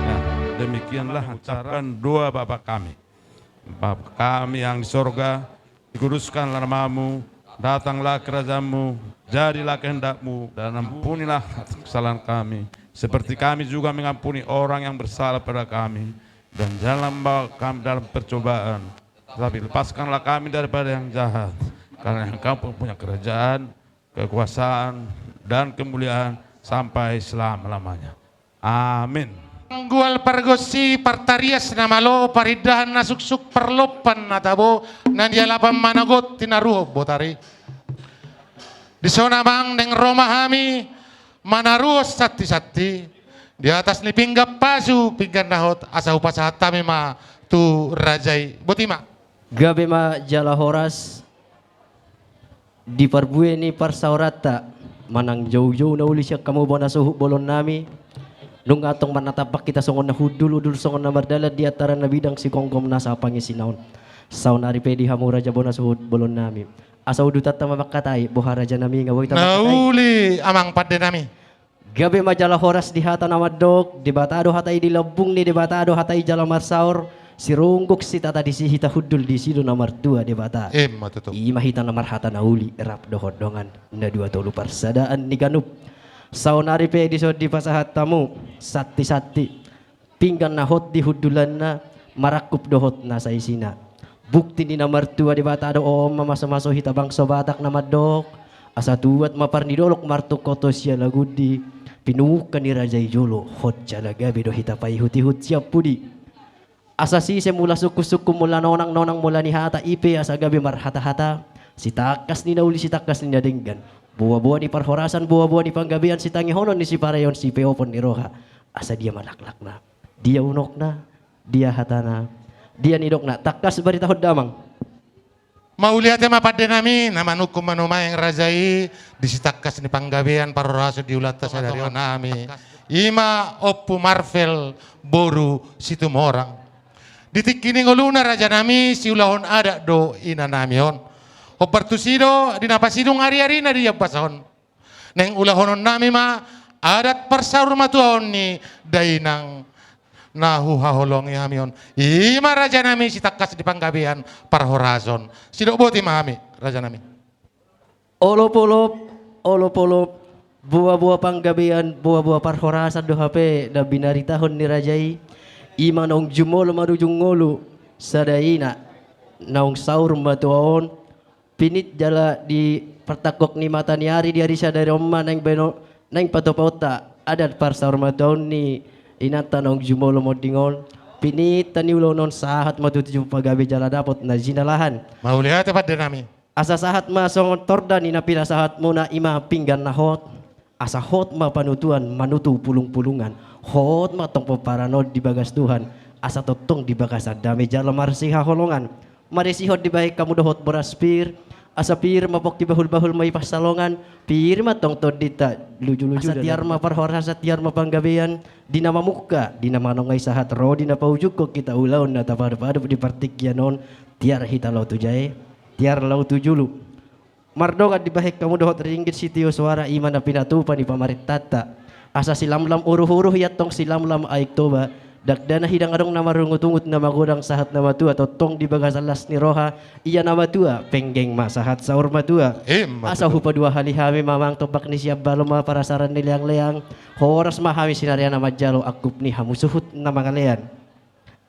Nah, demikianlah ucapan doa Bapa kami. Bapa kami yang di sorga, dikuduskanlah namamu, datanglah kerajaanmu, jadilah kehendakmu, dan ampunilah kesalahan kami, seperti kami juga mengampuni orang yang bersalah pada kami, dan janganlah membawa kami dalam percobaan, tetapi lepaskanlah kami daripada yang jahat, karena Engkau punya kerajaan, kekuasaan, dan kemuliaan sampai selama-lamanya. Amin. Panggual pargonsi partarias na malo, parindahan na suksuk, parlompan na tabo, na nialapan manogot tinaruhon botari. Dison amang, naeng ro ma hami manaruhon santisanti di atas ni pinggan pasu, pinggan na hot, asa hupasahat hami ma tu raja i. Boti ma. Gabe ma jala horas. Di parbue ni parsaoranta, manang joujou na uli sian hamu bona suhut bolonnami, nunga antong marnatampak hita songon na hundul, hundul songon na mardalan di antara na bidang sigomgom nasa pangisina on. Saonari pe di hamu raja bona suhut bolonnami, asa udutanta ma mangkatai, boha rajanami, nga boi hita mangkatai? Na uli amang pandenami. Gabe ma jala horas di hata na mandok, Debata do hata i, di lambung ni Debata do hata i jala marsaor, sirungguk sitata disi hita hundul, disi do na martua Debata. Emma tutu. I ma hita na marhata na uli, rap dohot dongan, na dua tolu parsadaan ni ganup. Saonari pe dison dipasahat hamu santisanti. Pinggan na hot di hundulanna, marangkup dohot nasa isina. Bukti ni na martua Debata do on, mamasumasu hita bangso Batak na mandok, asa tuat ma par ni dolok martungkothon sialagundi, pinungka ni raja i jolo, hot jala gabe do hita paihutihut sian pudi. Asa sise mula sungkunsungkun, mula nonangnonang, mula ni hata i pe asa gabe marhatahata, sitangkas ni na uli, sitangkas ni na denggan, boaboa ni parhorasan, boaboa ni panggabean, sitangihonon ni sipareon, sipeopon ni roha. Asa dia ma laklakna? Dia unokna? Dia hatana? Dia nidokna? Tangkas baritahon damang. Mauliate ma pandenami, na manungkun manumaeng raja i, di sitangkas ni panggabean parhorasan di ulaonta sadari on nami. I ma Ompu Marvel boru Situmorang. Di tingki ni ngoluna rajanami, siulahon adat do inanami on. Hombar tusi do di na pasidung ariarina di ambasa on. Naeng ulahononnami ma adat parsaurmatuaon ni dainang na huhaholongi hami on. I ma rajanami sitangkas ni panggabean parhorason. Sidok boti ma hami rajanami. Olopolop, olopolop, boaboa panggabean, boaboa parhorasan do hape na binaritahon ni raja i. I ma naung jumolo marujung ngolu sada ina naung saur matua on. Pinit jala di partangkok ni mata ni ari, di ari sadari on ma naeng baen, naeng patupaonta adat parsaurmatuaon ni inanta naung jumolo monding on. Pinit tani ulaon on, sahat ma tutu jumpa gabe jala dapot na jinalahan. Mauliate pandenami. Asa sahat ma songon torda ni na pinasahatmuna, i ma pinggan na hot. Asa hot ma panutuan manutu pulungpulungan, hot ma tong pomparan on di bagas Tuhan, asa tongtong di bagasan dame jala marsihaholongan. Marisihon dibahen hamu dohot boras pir, Asa pir ma pongki bahulbahul ma i pansalongan, pir ma tong tondinta lujuluju. Asa tiar ma parhorasan, tiar ma panggabean, di na mamungka, di na manongai sahat ro di na paujungkon hita ulaon na tapadupadup di partingkian on, tiar hita laho tu jae, tiar laho tu julu. Mardongan dibahen hamu dohot ringgit sitio soara, i ma na pinatupa ni pamarentanta. Asa silamlam uruhuruh i antong silamlam Aek Toba, dangdana hidang adong na marungutungut na magodang sahat na matua tongtong di bagasan las ni roha, ia na matua penggeng ma sahat saur matua. Ima tutu. Asa hupaduahali hami ma amang tombak ni sian baloma parasaran ni leangleang, horas ma hami sinariana manjalo angkup ni hamu suhut na mangalean.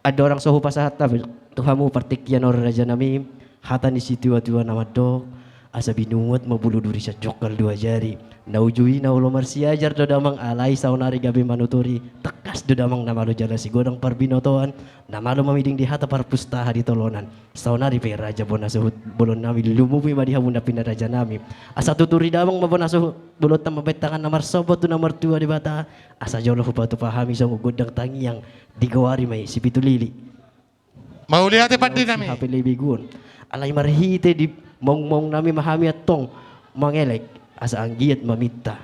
Andorang so hupasahat hami tu hamu partingkian on rajanami, hata ni situatua na mandok, asa binuat ma bulu duri sian jongkal dua jari. Na uju i na olo marsiajar do damang, alai saonari gabe manuturi, tangkas do damang na malo jala sigodang parbinotoan, na malo mamiding di hata parpustaha di tolonan. Saonari pe raja bona suhut bolonnami lumobi ma di hamu na pinarajanami. Asa tuturi damang ma bona suhut bolonta mambahen tangan na marsombot tu na martua Debata, asa jolo hupatupa hami songon gondang tangiang, digoari ma i Sipitu Lili. Mauliate pandita nami. Sihape Lebeguon. Alai marhite di maungmaungnami ma hami antong mangelek, asa anggiat maminta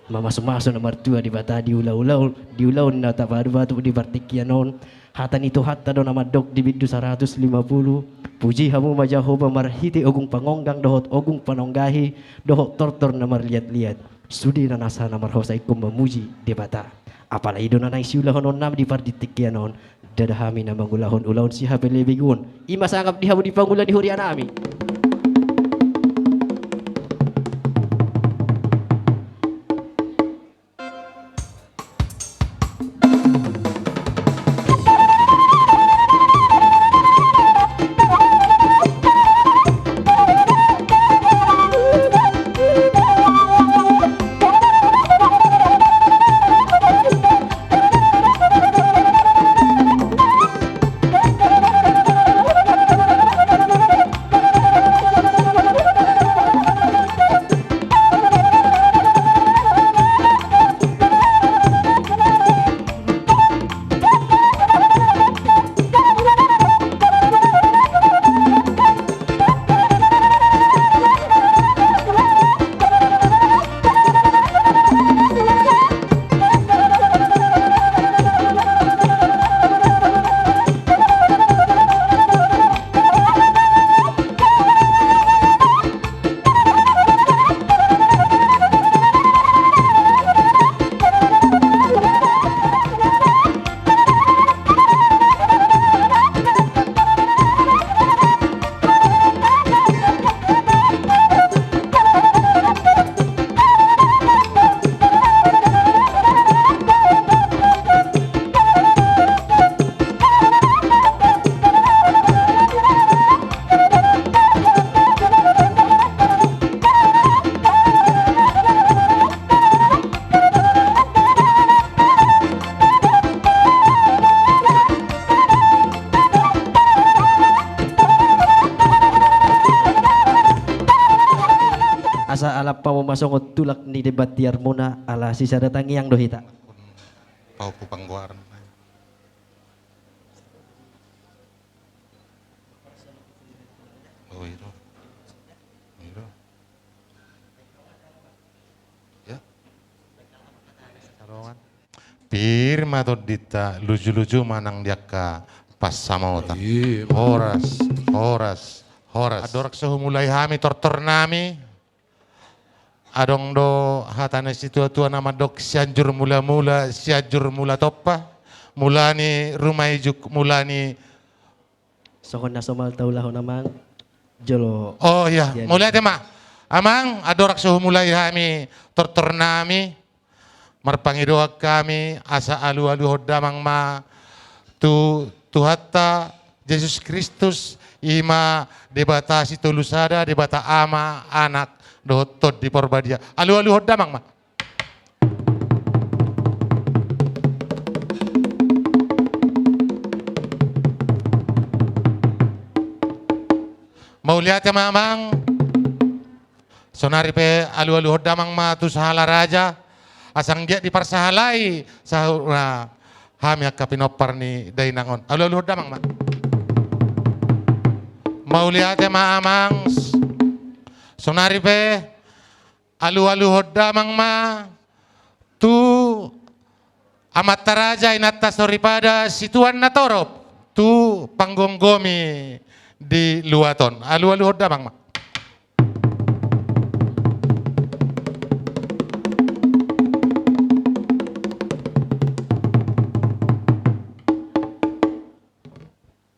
mamasumasu na martua Debata di ulaon, di ulaon na tapadupadup di partingkian on. Hata ni Tuhanta do na mandok di bindu saratus lima pulu: Puji hamu ma Jahowa marhite ogung pangonggang dohot ogung panonggahi dohot tortor na marliatliat. Sude na nasa na marhosa ingkon mamuji Debata. Apala i do na naeng siulahononnami di partingkian on, ndada hami na mangulahon ulaon Sihape Lebeguon. I ma sangap di hamu di pangula ni hurianami. Asa alap hamu ma songon tulak ni demban tiarmuna, ala sisada tangiang do hita. Pahompu panggoaran. Oh, iro. Iro. Ya. Pir ma tondinta, lujuluju ma nang di angka pansamotan. Ima. Horas, horas, horas. Andorang so humulai hami tortornami, adong do hata ni situatua na mandok: Sianjur mulamula, Sianjur mula tompa, mula ni ruma ijuk, mula ni. Songon na somal taulahon amang, jolo. Oh iya, mauliate ma amang, andorang so humulai hami tortornami, marpangidoan hami asa alualuhon damang ma tu Tuhanta Jesus Kristus, i ma Debata Sitolu Sada, Debata Ama, Anak dohot Tondi Porbadia. Alualuhon damang ma. Mauliate ma amang. Sonari pe alualuhon damang ma tu sahala raja, asa anggiat diparsahalai sahat, nah, hami angka pinompar ni dainang on. Alualuhon damang ma. Mauliate ma amang. Sonari pe, alualuhon damang ma tu amanta raja, inanta soripada, situan na torop, tu panggomgomi di luat on. Alualuhon damang ma.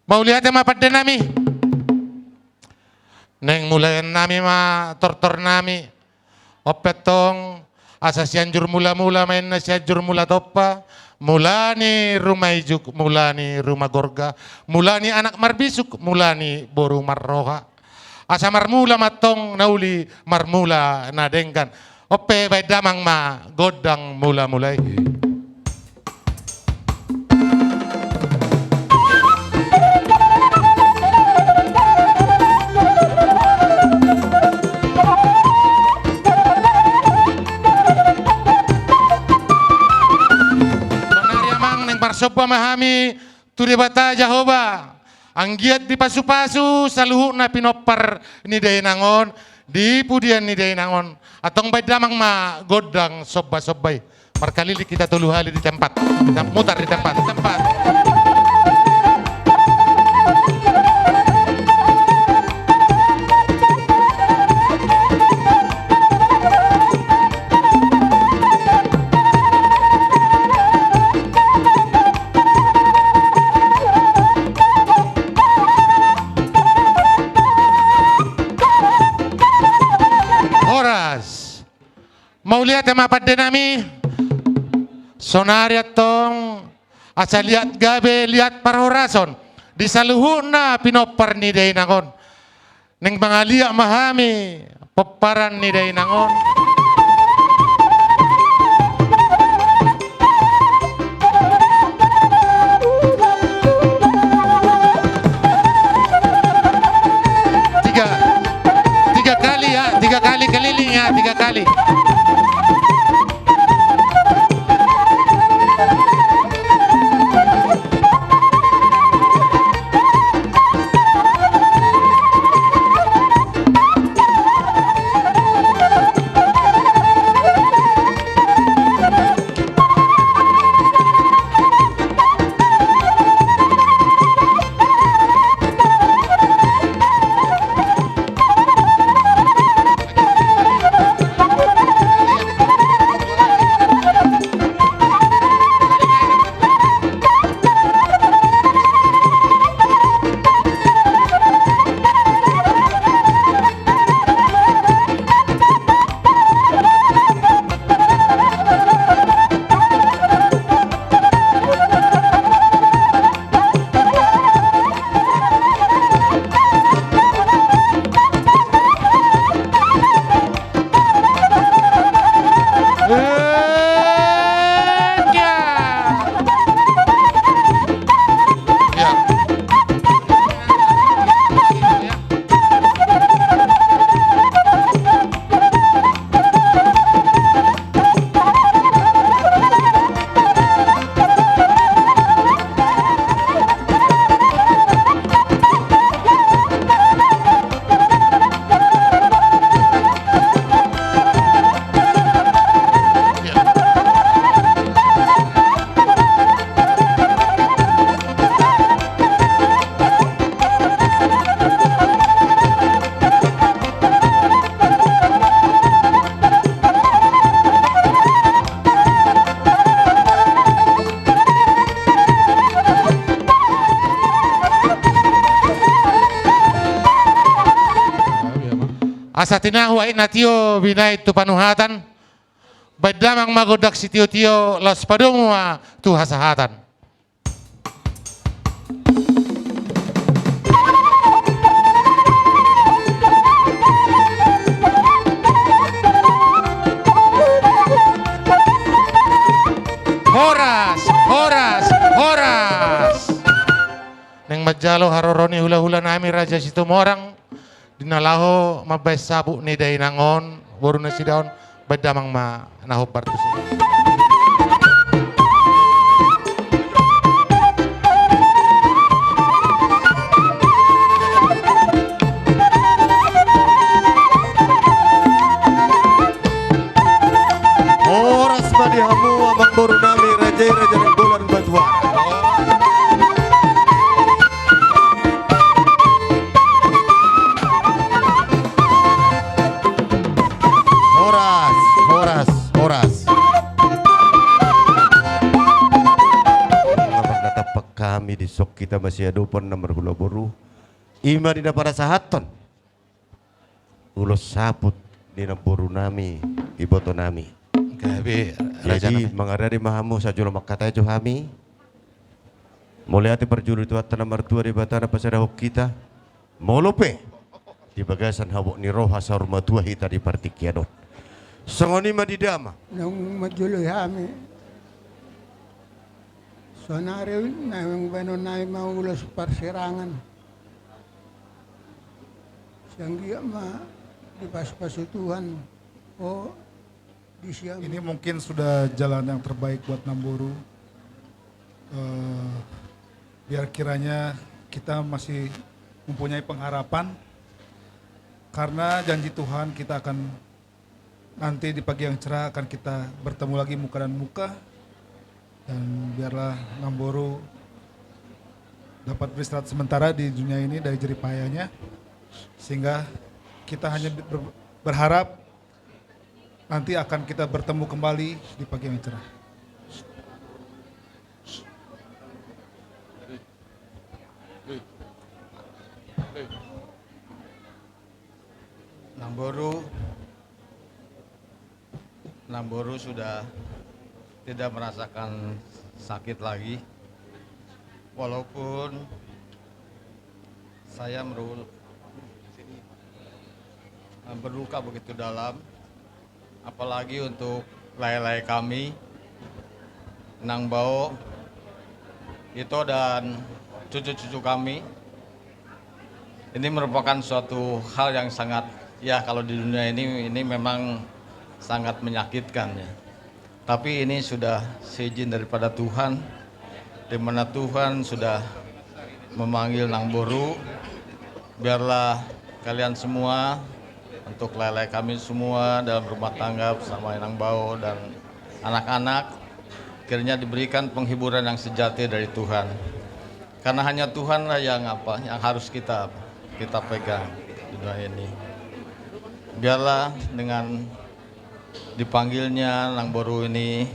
Mauliate ma pande nami. Naeng mulaion nami ma tortor nami. On pe antong, asa Sianjur Mulamula ma inna Sianjur Mulatompa, mula ni ruma ijuk, mula ni ruma gorga, mula ni anak marbisuk, mula ni boru marroha. Asa marmula ma antong na uli, marmula na denggan. On pe baen damang ma gondang mulamula i. Sonari amang, naeng marsomba ma hami tu Debata Jahowa, anggiat dipasupasu saluhutna pinompar ni dainang on, di pudian ni dainang on. Antong baen damang ma gondang sombasomba i. Markaliling hita tolu hali di tempat. Di tem-, mutar di tempat. Di tempat. Horas. Mauliate ma pande nami. Sonari antong, asa liat gabe, liat parhorason di saluhutna pinompar ni dainang on. Naeng mangaliat ma hami pomparan ni dainang on. Tiga, tiga kali ya, tiga kali keliling ya, tiga kali. Asa tinahu aek na tio binaen tu panuhatan, baen damang ma gondang sitiotio laos padomu ma tu hasahatan. Horas, horas, horas. Naeng manjalo haroro ni hulahula nami Raja Situmorang. Di na laho mambaen sabuk ni dainang on, boru nasida on, baen damang ma na hombar tusi. hita masiadopan na marhula boru, i ma di na parasahathon ulos saput ni namboru nami, iboto nami. Gabe. Jadi, raja nami, mangarade ma hamu, sahat jolo mangkatai jo hami. Mauliate parjolo di Tuhanta na martua Debata na pasadahon hita. Molo pe di bagasan habot ni roha saur matua hita di partingkian on. Songon i ma di damang. Naung manjoloi hami. Saonari naung baenon nami ma ulos parsirangan. Sai anggiat ma dipasupasu Tuhan. O, di siam. Ini mungkin sudah jalan yang terbaik buat Namboru. Eh, biar kiranya kita masih mempunyai pengharapan, karena janji Tuhan kita akan, nanti di pagi yang cerah akan kita bertemu lagi muka dan muka. Dan biarlah Namboru dapat beristirahat sementara di dunia ini dari jerih payahnya, sehingga kita hanya ber-, berharap nanti akan kita bertemu kembali di pagi yang cerah. Namboru, Namboru sudah tidak merasakan sakit lagi. Walaupun saya meru-, berduka begitu dalam, apalagi untuk lae-lae kami, Nang Bao, Ito, dan cucu-cucu kami. Ini merupakan suatu hal yang sangat, ya, kalau di dunia ini, ini memang sangat menyakitkan, ya. Tapi ini sudah seizin daripada Tuhan, di mana Tuhan sudah memanggil Nang Boru. Biarlah kalian semua, untuk lae-lae kami semua dalam rumah tangga bersama Nang Bao dan anak-anak, kiranya diberikan penghiburan yang sejati dari Tuhan. Karena hanya Tuhanlah yang apa, yang harus kita, kita pegang di dunia ini. Biarlah dengan dipanggilnya Nang Boru ini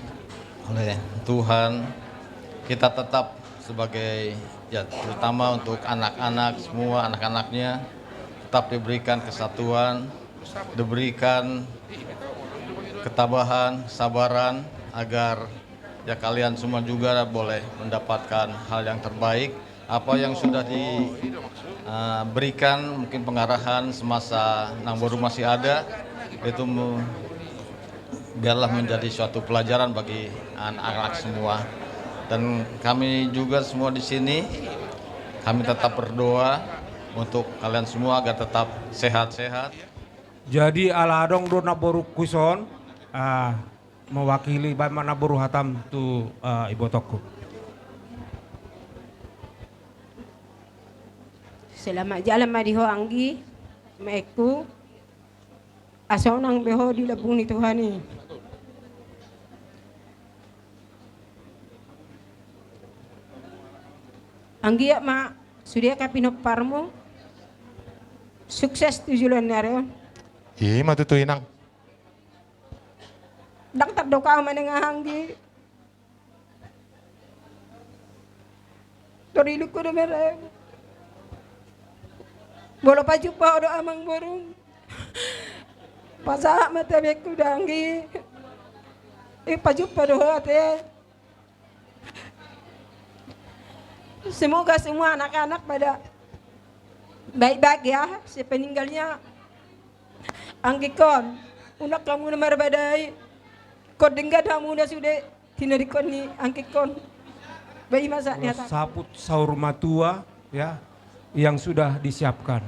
oleh Tuhan, kita tetap sebagai, ya, terutama untuk anak-anak, semua anak-anaknya, tetap diberikan kesatuan, diberikan ketabahan, kesabaran, agar, ya, kalian semua juga boleh mendapatkan hal yang terbaik. Apa yang sudah di, eh, berikan, mungkin pengarahan semasa Nang Boru masih ada, itu mu-, biarlah menjadi suatu pelajaran bagi anak-anak semua. Dan kami juga semua di sini, kami tetap berdoa untuk kalian semua agar tetap sehat-sehat. Jadi, ala adong do namborungku ison, ah, mewakili, baen ma Namboru hatam tu, eh, ibotongku. Selamat jalan ma di ho, anggi, maekku. Asa unang be ho di lambung ni Tuhan i. Anggiat ma sude angka pinomparmu sukses tu joloan ni ari on. I ma tutu, Inang. Ndang tardok ahu manang aha, anggi. Torilukku do mereng. Molo pajumpa ho do amang boru, pasahat ma tabengku do, anggi. I pajumpa do ho ate. Semoga semua anak-anak pada baik-baik ya, sepeninggalnya anggikon. Unang hamu na marbadai. Ingkon denggan hamu na sude tinadingkon ni anggikon. Baik, masa ni ulos saput saur matua, ya, yang sudah disiapkan.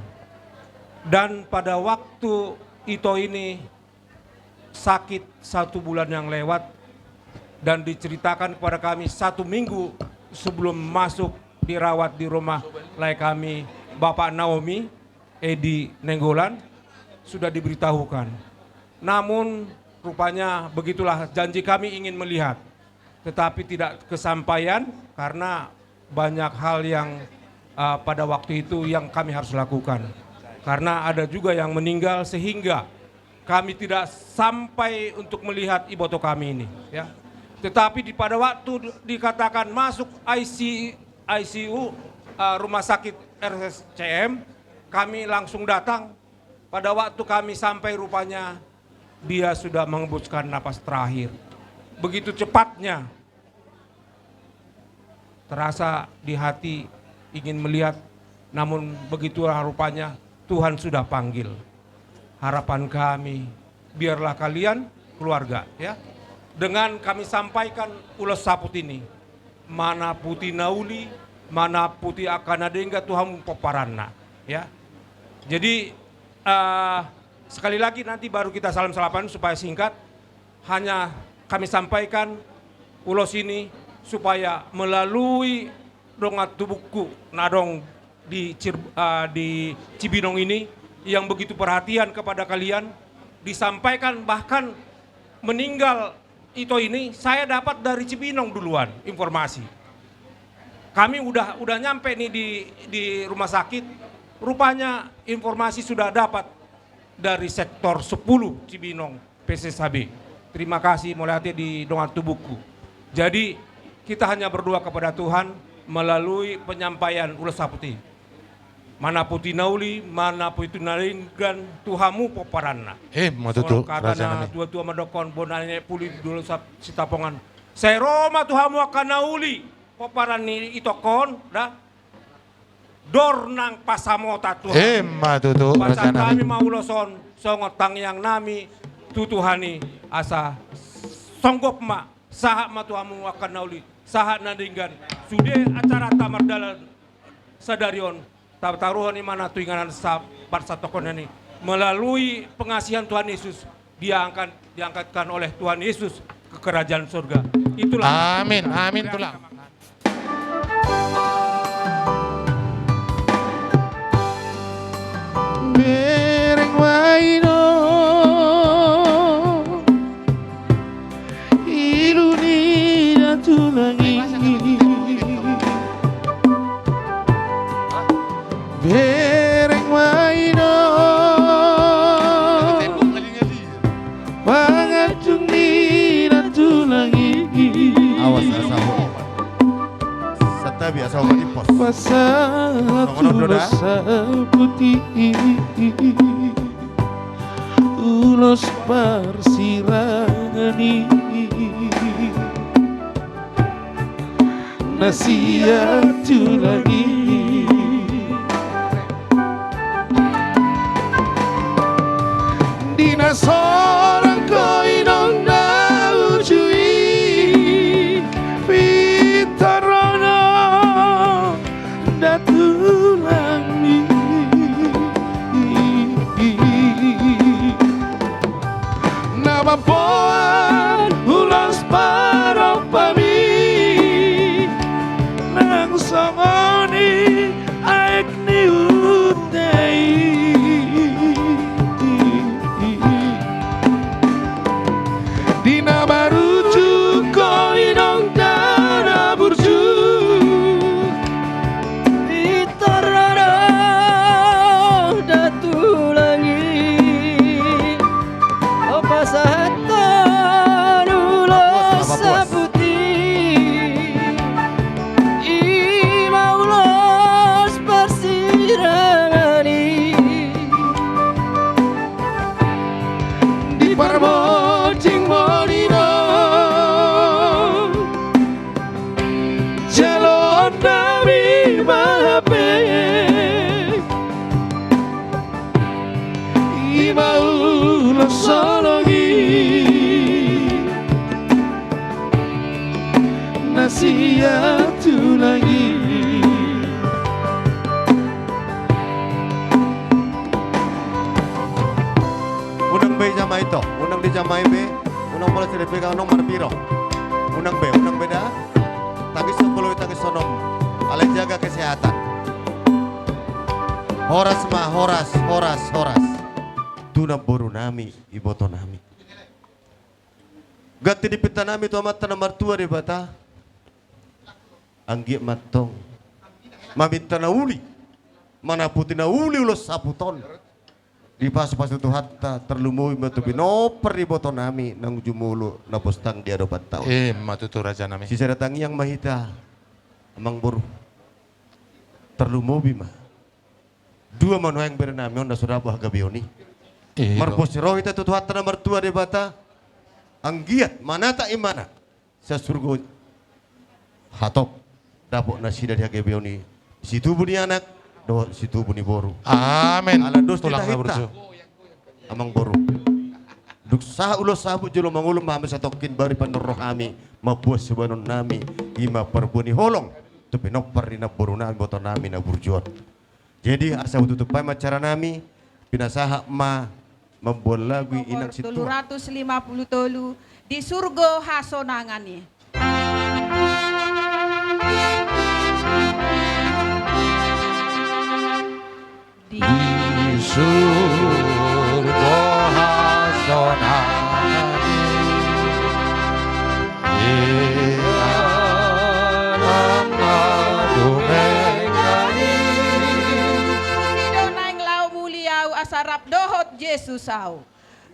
Dan pada waktu Ito ini sakit satu bulan yang lewat dan diceritakan kepada kami satu minggu sebelum masuk dirawat di rumah lae kami, Bapak Naomi, Edi Nainggolan, sudah diberitahukan. Namun, rupanya begitulah janji kami ingin melihat, tetapi tidak kesampaian karena banyak hal yang, eh, pada waktu itu yang kami harus lakukan. Karena ada juga yang meninggal, sehingga kami tidak sampai untuk melihat iboto kami ini, ya. Tetapi di, pada waktu dikatakan masuk I C U, I C U, eh, rumah sakit R S C M, kami langsung datang. Pada waktu kami sampai, rupanya dia sudah menghembuskan napas terakhir. Begitu cepatnya. Terasa di hati ingin melihat, namun begitulah rupanya Tuhan sudah panggil. Harapan kami, biarlah kalian keluarga, ya, dengan kami sampaikan ulos saput ini, mana puti na uli, mana puti angka na denggan tu hamu pomparanna, ya. Jadi, eh, sekali lagi, nanti baru kita salam-salaman supaya singkat. Hanya kami sampaikan ulos ini supaya melalui dongan tubungku na adong di Cir-, eh, di Cibinong ini, yang begitu perhatian kepada kalian, disampaikan bahkan meninggal Ito ini, saya dapat dari Cibinong duluan informasi. Kami udah, udah nyampe nih di, di rumah sakit, rupanya informasi sudah dapat dari sektor sepuluh Cibinong, P S S H B. Terima kasih, mauliate di dongan tubungku. Jadi, kita hanya berdoa kepada Tuhan melalui penyampaian ulos saput i. Mana puti na uli, mana puti na denggan tu hamu pomparanna. Emma tutu, raja nami. Songon hata ni natuatua mandokkon, bona ni puli dolo sap-, sitapongan. Sai ro ma tu hamu angka na uli pomparan ni itongkon, da. Dor nang pansamotan tu hamu. Emma tutu, raja nami. Pasahat hami ma ulos on songon tangiang nami tu Tuhan i, asa songgop ma, sahat ma tu hamu angka na uli, sahat na denggan. Sude acaranta mardalan sadari on, ta-, taruhon ibana tu inganan sa-, parsatongkonan i. Melalui pengasihan Tuhan Yesus, dia akan diangkatkan oleh Tuhan Yesus ke kerajaan surga. Itulah. Amin, amin, tulang. Bereng ma i do ilu ni da tulang i. Bereng ma i do pangandung ni da tulang i. Awas, asa ho. Santabi, asa ho mati pos. Pasahat tu ulos saput i. Ulos parsirangan i. Na sian tulang i. Di na sorang ko inong na uju i, pintor ro da tulang i. Na mamboan ulos parompami, nang songon i aek ni huta i. Di na marujuk ko inong da na burju, pintor ro da tulang i. O pasahathon ulos saput i, i ma ulos parsirangan i. Di parmojing moni do jaloon nami ma hape, i ma ulos holong i. Na sian tulang i. Unang be dijamai to, unang dijamai be, unang pola sede pe ganon marbiro. Unang be, unang be da. Tangis on bolo, tangis on om. Alai jaga kesehatan. Horas ma, horas, horas, horas. Tu namboru nami, iboto nami. Ganti ni pinta nami tu Amanta na martua Debata. Anggiat ma antong maminta na uli, mana puti na uli ulos saput on. Dipasupasu Tuhanta, tarlumobi ma tu pinompar ni iboto nami naung jumolo na postang di adopanta on. Emma tutu, raja nami. Sisada tangiang ma hita, amangboru. Tarlumobi ma. Dua ma nuaeng bere nami on na so dapot hagabeon i. Iya. Marboan ni roha hita tu Tuhanta na martua Debata. Anggiat manata imana. Sian surgo hatop dapot nasida di hagabeon i, situbu ni anak dohot situbu ni boru. Amen. Ala dos ni hita, amang boru. Dung sahat ulos saput jolo mangulon ma hami satongkin, bari panuhor hami mamboan sibahenon nami, i ma parbue ni holong tu pinompar ni namboru nami, iboto nami na burju on. Jadi asa hututup hami acara nami, pinasahat ma mamboan lagu i inang sintua. Tolu ratus lima puluh tolu, Di Surgo Hasonangan i. Di surgo hasonangan i. Ia nang na dumenggan i. Tusi do naeng laho muli ahu asa rap dohot Jesus ahu.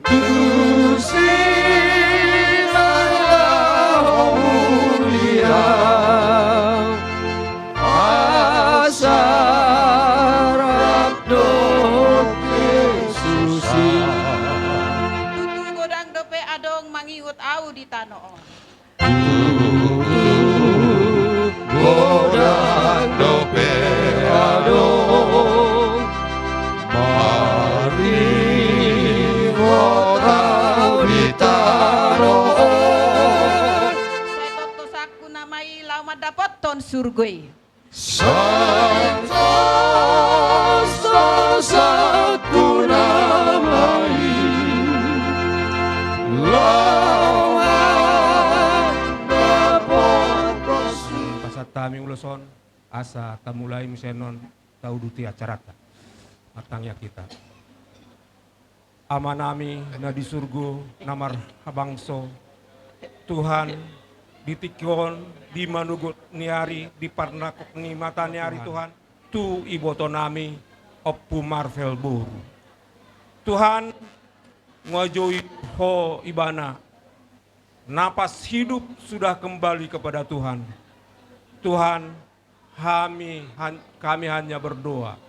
Tusi nang laho muli ahu asa rap dohot Jesus i. Tutu godang dope adong mangihut ahu di tano on. Tutu godang dope adong mangihut ahu di tano on. Sai tongtosangku nama i laho mandapothon surgo i. Sai tongtosangku nama i laho mandapothon. Pasahat hami ulos on asa tamulai muse annon tauduti acaranta. Martangiang hita. Amanami na di surgo na marhabangso, Tuhan, di tingki on, di manogot ni ari, di parnangkok ni mata ni ari, Tuhan, tu ibotonami Ompu Marvel boru. Tuhan, nguasai Ho ibana. Napas hidup sudah kembali kepada Tuhan. Tuhan, Hami han-, kami hanya berdoa.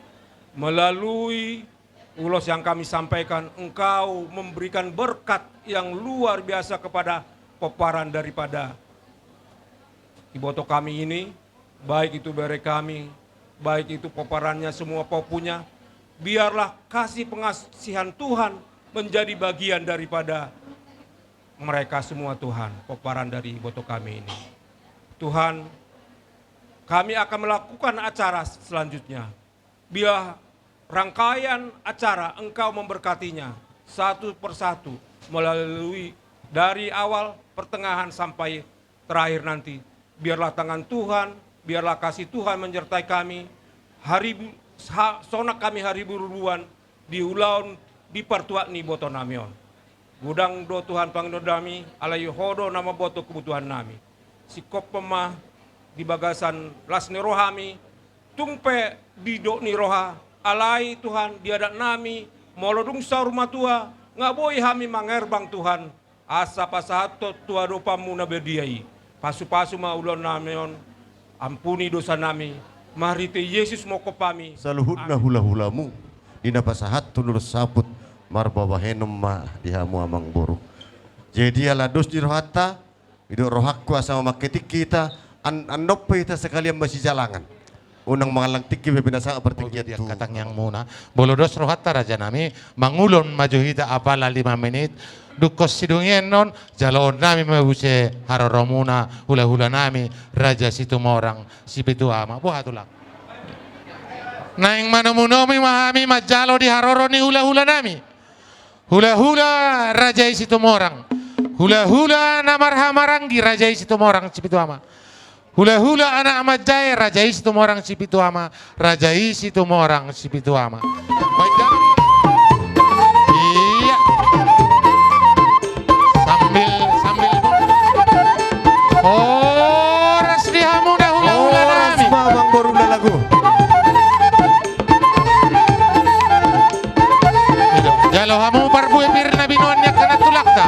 Melalui ulos yang kami sampaikan, Engkau memberikan berkat yang luar biasa kepada pomparan daripada iboto kami ini, baik itu bere kami, baik itu pomparannya, semua pahompunya. Biarlah kasih pengasihan Tuhan menjadi bagian daripada mereka semua, Tuhan, pomparan dari iboto kami ini. Tuhan, kami akan melakukan acara selanjutnya. Bila rangkaian acara Engkau memberkatinya satu persatu melalui dari awal, pertengahan sampai terakhir nanti. Biarlah tangan Tuhan, biarlah kasih Tuhan menyertai kami. Hari bu-, sa-, sonang kami hariburuan di ulaon di partuat ni ibotonami on. Godang do Tuhan pangidoannami, alai Ho do na mamboto kebutuhannami. Singkophon ma di bagasan las ni rohami, tung pe didok ni roha, alai Tuhan di adatnami, molo dung saur matua, nga boi hami mangerbang Tuhan, asa pasahathon tu adopanMu na badia i. Pasupasu ma ulaonnami on, ampuni dosanami, marhite Jesus mangkophon hami. Saluhutna hulahulamMu, di na pasahathon ulos saput, marbabahenon ma di hamu amangboru. Jadi ala dos ni rohanta, didok rohangku asa mamangke tingki hita, an-, annon pe hita sekalian masijalangan. Unang mangallang tingki be pinasahat partingkian tu angka tangiangmuna. Molo dos rohanta rajanami, mangulon ma jo hita apala lima menit. Dungkon sidungi annon, jaloonnami ma muse haroromuna, hulahulanami, Raja Situmorang, Sipitu Ama. Boha tulang. Naeng manomunomu ma hami manjalo di haroro ni hulahulanami. Hulahula raja i Situmorang. Hulahula na marhahamaranggi raja i Situmorang Sipitu Ama. Hulahula anak manjae raja i Situmorang Sipitu Ama. Raja i Situmorang Sipitu Ama. Baik, ya. Iya. Sambil, sambil. Horas di hamu da hulahula nami. Horas ma amangboru na lagu. Jalo hamu parbue pir na binoan ni angka na tulangta.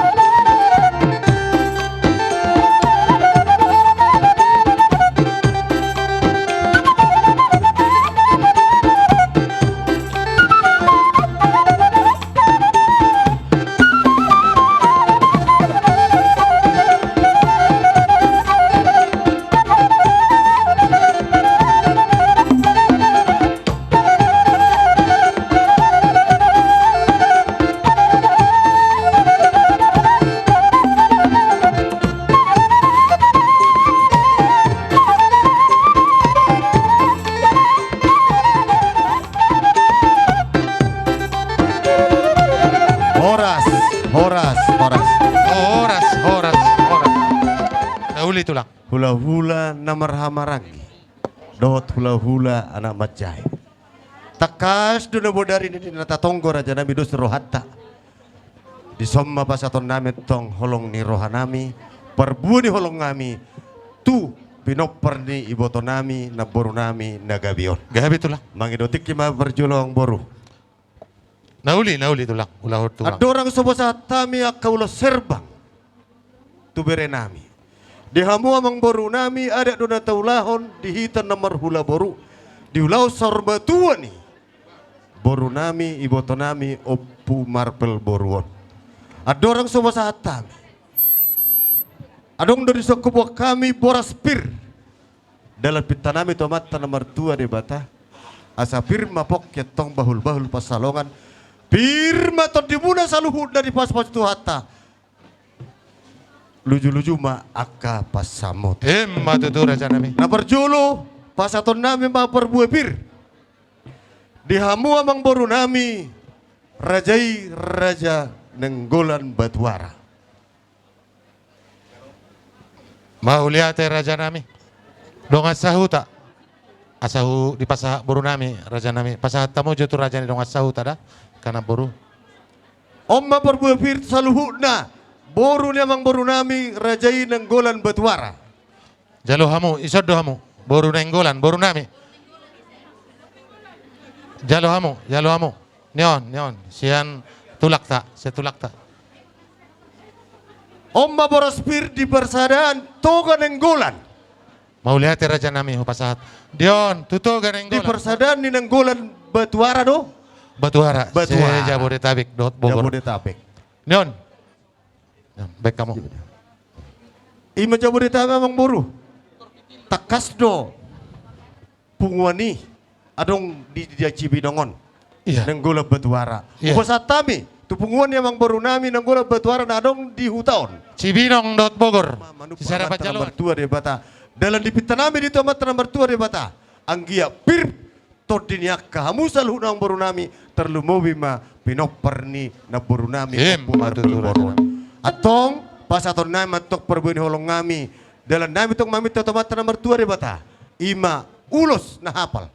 Tulang. Hulahula na marhahamaranggi dohot hulahula anak manjae. Tangkas do na bodari ni na tatonggo, rajanami, dos rohanta. Dison ma pasahatonnami antong holong ni rohanami, parbue ni holongnami tu pinompar ni ibotonami, namborunami na gabe on. Gabe, Tulang. Mangido tingki ma parjolo, amangboru. Na uli, na uli, Tulang. Ulaon, Tulang. Andorang so pasahat hami angka ulos herbang tu berenami, di hamu amangborunami, adat do na taulahon di hita na marhula boru, di ulaon saur matua ni borunami, ibotonami Ompu Marvel boru on. Andorang so pasahat hami, adong do dison huboan hami boras pir dalan pintanami tu Amanta na martua Debata, asa pir ma pongki antong bahulbahul pansalongan, pir ma tondimuna saluhutna dipasupasu Tuhanta, lujuluju ma angka pansamotan. Emma tutu, rajanami. Na parjolo, pasahatonnami ma parbue pir di hamu amangborunami, raja i Raja Nainggolan Batuara. Mauliate, rajanami. Dongan sahuta. Asa hupasahat borunami, rajanami. Pasahat hamu jo tu raja ni dongan sahuta da, angka namboru. On ma parbue pir saluhutna boru ni amangborunami, raja i Nainggolan Batuara. Jalo hamu, dison do hamu, boru Nainggolan, borunami. Jalo hamu, jalo hamu. Ni on, ni on, sian tulangta, sian tulangta. On ma boras pir di parsadaan Toga Nainggolan. Mauliate, rajanami, hupasahat. Di on, tu Toga Nainggolan. Di parsadaan ni Nainggolan Batuara do? Batuara. Batuara. Se-Jabodetabek dohot Bogor. Jabodetabek. Ni on. Baen hamu. I ma Jabodetabek, amangboru. Tangkas do punguan i adong di, di Cibinong on. Iya. Nainggolan Batuara. Iya. Hupasahat hami tu punguan ni amangborunami Nainggolan Batuara na adong di huta on. Cibinong dohot Bogor. Ma-, manumpak Amanta na martua Debata. Dalan di pintanami di tu Amanta na martua Debata. Anggiat pir tondi ni angka hamu saluhutna amangborunami, tarlumobi ma pinompar ni namborunami Ompu Marvel boru on. Antong pasahatonnami ma antong parbue ni holongnami, dalannami tong maminta tu Amanta na martua Debata, i ma ulos na hapal,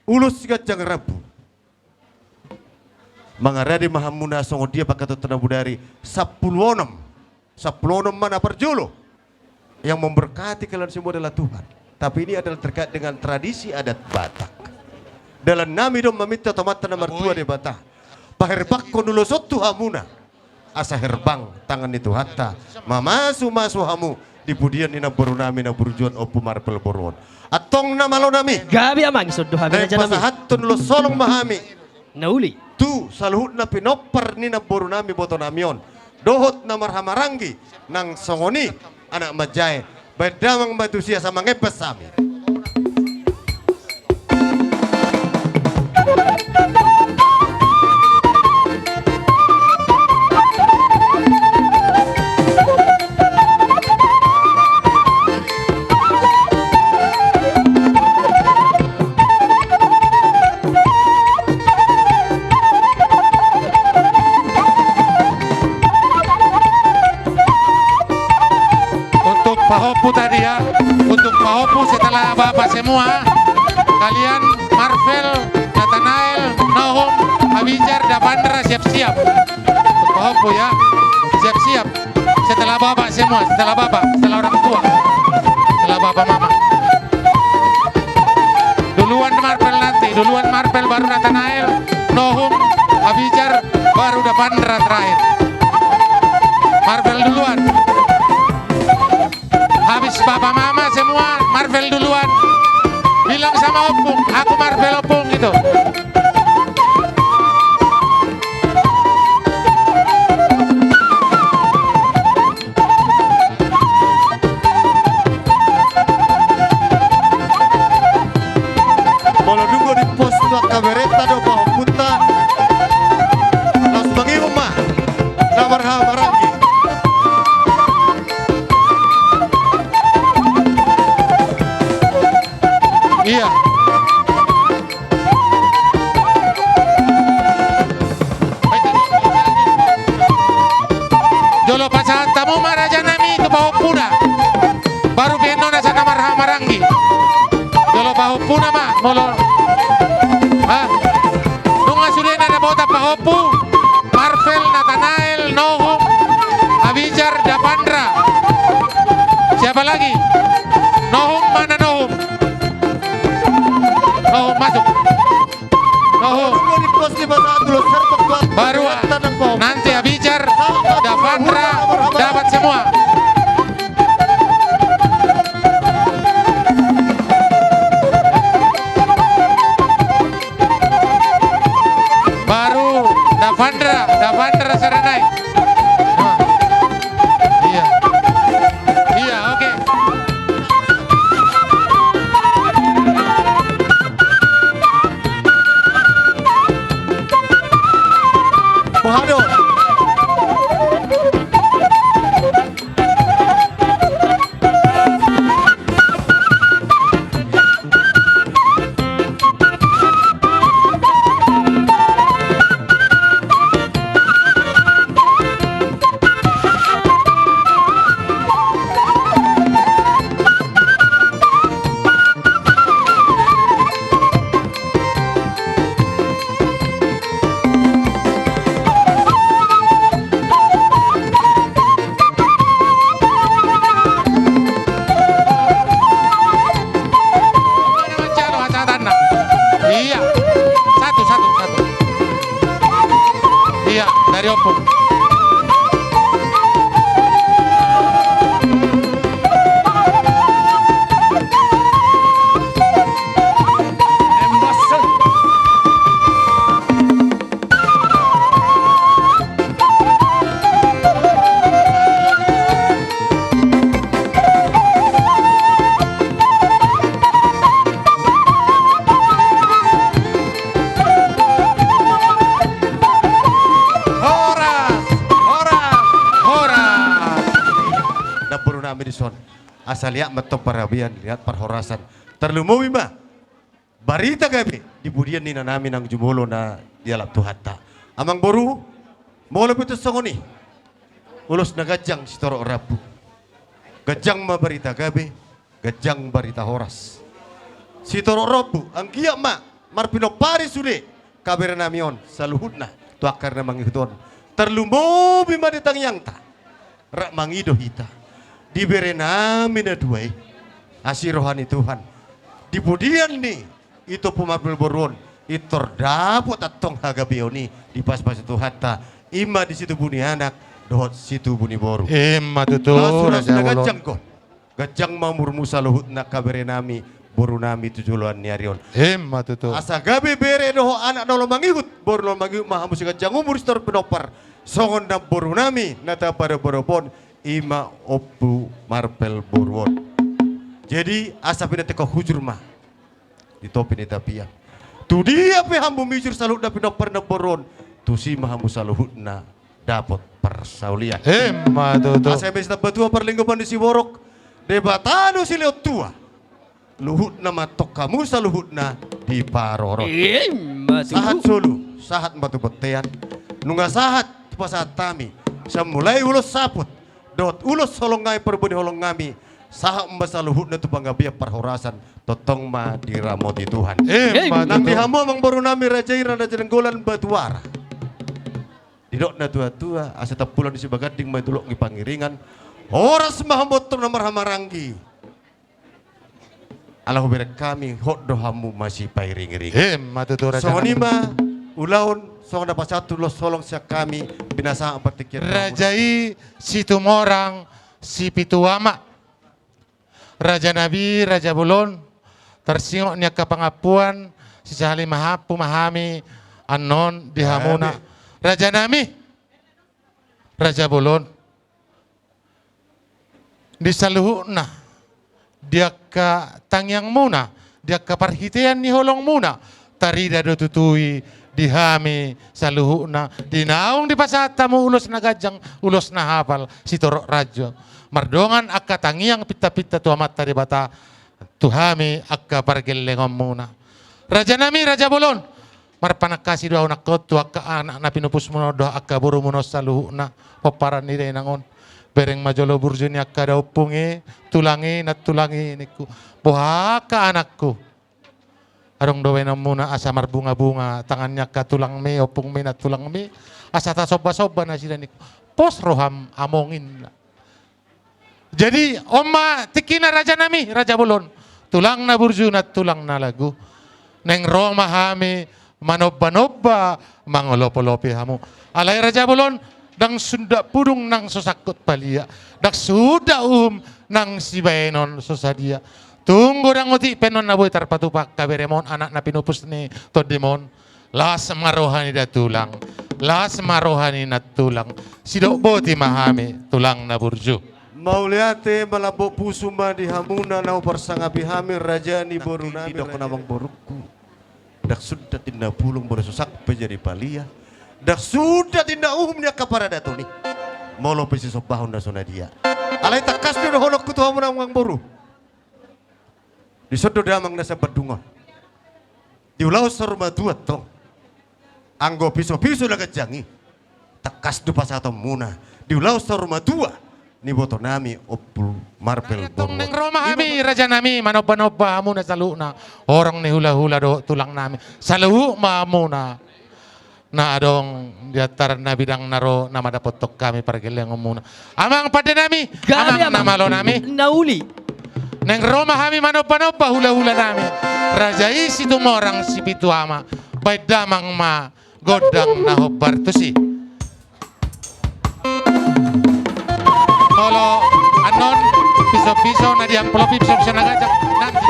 ulos siganjang rambu. Mangarade ma hamuna songon dia pangkataion na bodari, sampulu onom. Sampulu onom ma na parjolo. Yang memberkati kalian semua adalah Tuhan. Tapi ini adalah terkait dengan tradisi adat Batak. Dalannami do maminta tu Amanta na martua Debata, paherbanghon ulos on tu hamuna, asa herbang tangan ni Tuhanta mamasumasu hamu di pudian ni namborunami na burju on, Ompu Marvel boru on. Antong na malonami. Gabe, amang, dison do hami, rajanami. Pasahathon ulos holong ma hami. Na uli. Tu saluhutna pinompar ni namborunami, ibotonami on, dohot na marhahamaranggi nang songon i anak manjae. Baen damang ma tusi asa mangembas hami. Untuk pahompu tadi ya, untuk pahompu setelah Bapak semua, kalian Marvel, Natanael, Nohum, Abizar, Dapandra siap-siap. Untuk pahompu ya, siap-siap. Setelah Bapak semua, setelah Bapak, setelah orang tua. Setelah Bapak Mama. Duluan Marvel nanti, duluan Marvel, baru Natanael, Nohum, Abizar, baru Dapandra terakhir. Marvel duluan. Habis Bapak Mama semua, Marvel duluan. Bilang sama Ompung, "Aku Marvel, Ompung," gitu. Molo dung di pos tu angka berenta do pahompunta, laos mangihut ma na marhahamaranggi. Iya. Jolo pasahat hamu ma rajanami tu pahompuna. Baru P Pahompu nama, molo. Hah? Nunga sude na dapotan pahompu, Marvel, Natanael, Nohum, Abijar, Davandra. Siapa lagi? Nohum, mana Nohum? Nohum, masuk. Nohum. Baru nanti Abijar, Davandra, dapat semua. Baru Davandra, Davandra Serenai. Nah. Iya. Iya, oke. Boha do? Iya. Satu, satu, satu. Iya, dari Opung. Horas, horas, horas. Namboru nami dison. Asa liat ma antong parhabean, liat parhorasan. Tarlumobi ma barita gabe di pudian ni inanami nang jumolo na dialap Tuhanta. Amangboru, molo pe tung songon i, ulos na ganjang sitorop rambu. Ganjang ma barita gabe, ganjang barita horas. Sitorop rambu, anggiat ma marpinompari sude kaberenami on saluhutna tu angka ari na mangihut on. Tarlumobi ma di tangiangta. Rap mangido hita di berenami na dua i, asi roha ni Tuhan. Di pudian ni Ito Ompu Marvel boru on, pintor dapot antong hagabeon i dipasupasu Tuhanta, i ma di situbu ni anak dohot situbu ni boru. I ma tutu, Raja Bolon. Ganjang ma umurmu saluhutna kaberenami, borunami tu joloan ni ari on. I ma tutu. Asa gabe bere dohot anak na olo mangihut, boru na olo mangihut ma hamu siganjang umur sitorop pinompar. Songon namborunami na tapadopadophon, i ma Ompu Marvel boru on. Jadi asa pinantikhon hujur ma di topi ni tapian. Tudia pe hamu mijur saluhutna pinompar namboru on, tusi ma hamu saluhutna dapot parsaulian. I ma tutu. Asa eme sitambatua parlinggoman ni siborok, Debata do silehon tua. Luhutna ma antong hamu saluhutna diparorot. I ma tutu. Sahat solu, sahat ma tu bontean. Nunga sahat hupasahat hami, sian mulai ulos saput dohot ulos holong nami, parbue ni holong nami, sahat ma saluhutna tu panggabean parhorasan, tongtong ma diramoti Tuhan. I ma tutu. Nang di hamu amangborunami raja i, Raja Nainggolan Batuara. Didok natuatua, asa tampulan ni Sibaganding ma i tu dolok ni Pangiringan. Horas ma hamu antong na marhahamaranggi. Ala hubereng hami, hot do hamu masipairingiringi. I ma tutu, Raja. Songon i ma ulaon, songon na pasahat tu ulos holong sian hami, pinasahat partingkian. Raja i Situmorang Sipitu Ama. Rajanami, Raja Bolon, tarsingot ni angka pangampuan, sisahali mahampu ma hami annon di hamuna. Rajanami, Raja Bolon, di saluhutna, di angka tangiangmuna, di angka parhitean ni holongmuna, tarida do tutu i di hami saluhutna, di naung dipasahat hamu ulos na ganjang, ulos na hapal, sitorop ranjang. Mardongan angka tangiang pintapinta tu Amanta Debata, tu hami angka pargellengonmuna. Rajanami, Raja Bolon, marpanangkasi do ahu nangkin tu angka anak na pinupusmuna on dohot angka borumuna on saluhutna, pomparan ni dainang on. Bereng ma jolo burju ni angka daompung i, tulang i, nantulang i ningku. Boha angka anakku? Adong do baenonmuna asa marbungabunga tangan ni angka tulangmi, ompungmi, nantulangmi, asa tasombasomba nasida ni pos roham among inna. Jadi on ma tingkina rajanami, raja bolon, tulang na burju, nantulang na lagu. Naeng ro ma hami manombanomba mangolopolopi hamu. Alai raja bolon, ndang sundat pudung nang so sangkut palia, ndang sundat uhum nang sibaenon so sadia. Tung godang otik pe annon na boi tarpatupa angka beremon, anak na pinupus ni tondimon. Las ma roha ni nantulang, las ma roha ni nantulang. Sidok boti ma hami tulang na burju. Mauliate, malambok pusu ma di hamuna na huparsangapi hami, raja ni borunami, didok raja. Amangborungku, ndang sundat inna pudung molo so sangkut pe jadi palia, ndang sundat inna uhum ni angka paradaton i molo pe sisombahon na so nadia. Alai tangkas do dohononku tu hamuna amangboru. Dison do damang na sambandung on. Di ulaon saur matua tong, anggo pisopiso na ganjang i, tangkas do pasahatonmuna di ulaon saur matua ni ibotonami Ompu Marvel Boruon. Naeng ro ma hami, rajanami, manombanomba hamuna saluhutna, horong ni hulahula dohot tulangnami, saluhut ma hamuna na adong di antaran na bidang na ro, na mandapothon hami pargellengonmuna. Amang pandenami, amang na malonami, na uli. Naeng ro ma hami manombanomba hulahulanami, raja i Situmorang Sipitu Ama, baen damang ma gondang na hombar tusi. Molo annon pisopiso na diamplopi, pisopiso na ganjang, nanti.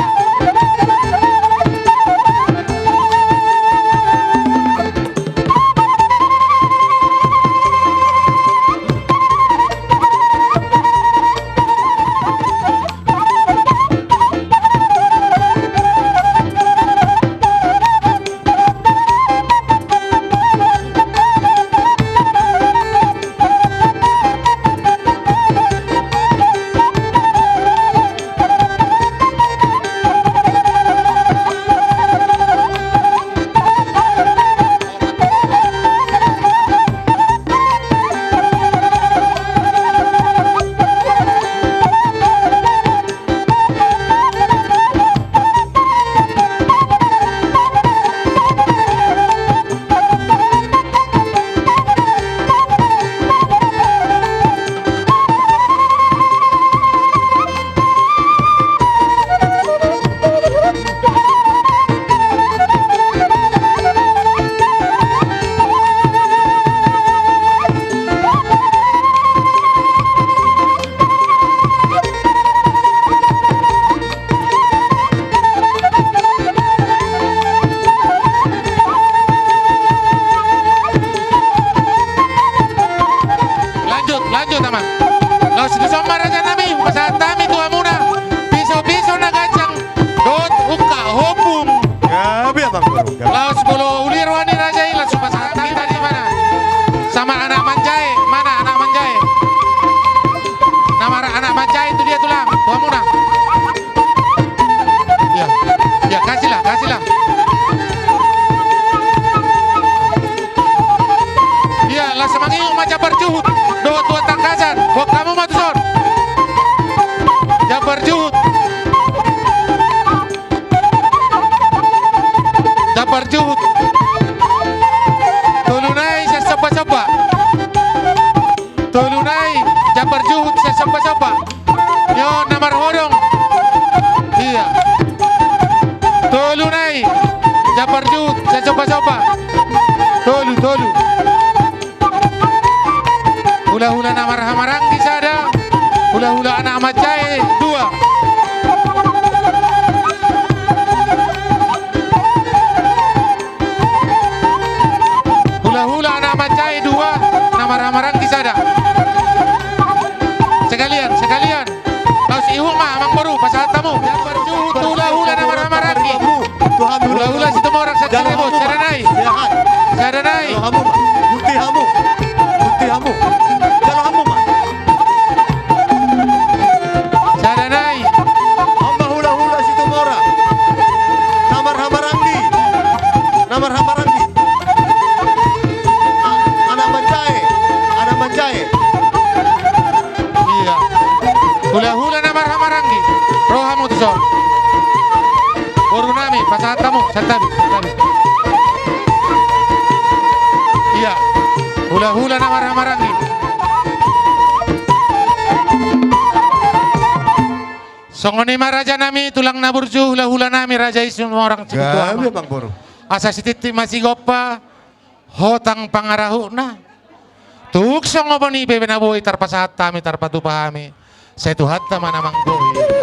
Lanjut, lanjut, Amang. Laos dison ma, rajanami, pasahat hami tu hamuna pisopiso na ganjang dohot ungkap hopung. Gabe, Amang Boru, gabe. Laos molo uli roha ni raja i, laos pasahat hami ma di mana. Sama anak manjae, mana anak manjae? Nama anak manjae tu dia, tulang, tu hamuna. Iya. Iya, kasihlah, kasihlah. Iya, laos mangihut ma jambar juhut dohot tuan tangkasan. Buat hamu ma tuson. Jambar juhut. Jambar juhut. Tolu nai sian sombasomba. Tolu nai jambar juhut sian sombasomba. Yo, na marhodong. Iya. Tolu nai jambar juhut sian sombasomba. Tolu, tolu. Hulahula na marhahamaranggi sada. Hulahula anak manjae dua. Hulahula anak manjae dua, na marhahamaranggi sada. Sekalian, sekalian. Laos ihut ma, Amang Boru, pasahat hamu. Jambar juhut tu hulahula na marhahamaranggi. Hulahula Situmorang Santi Rebot, sada nai. Sada nai. Jalo hamu ma. Bukti hamu. Bukti hamu. Jalo hamu ma. Sada nai. On ma hulahula Situmorang. Na marhahamaranggi. Na marhahamaranggi. A-, anak manjae. Anak manjae. Iya. Hulahula na marhahamaranggi. Ro hamu tuson. Borunami, pasahat hamu. Santi Hulahula na marhahamaranggi. Songon i ma raja nami, tulang na burju, hulahula nami, raja i Situmorang Situtua. Gabe, amang boru. Asa sititi ma sigompa, hotang pangarahutna. Tung songon i pe na boi tarpasahat hami, tarpatupa hami. Sai Tuhanta ma na manggohi.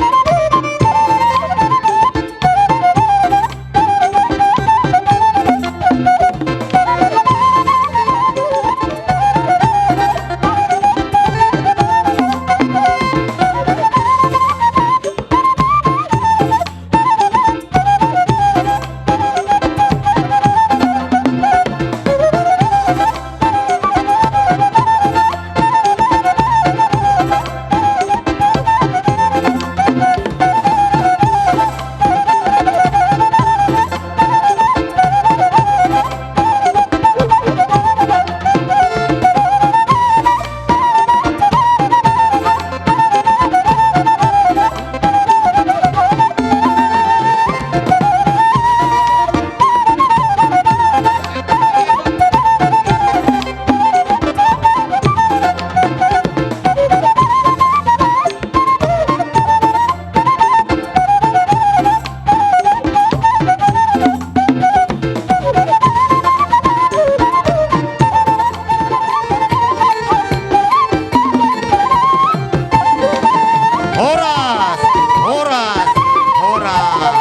Horas, horas, horas.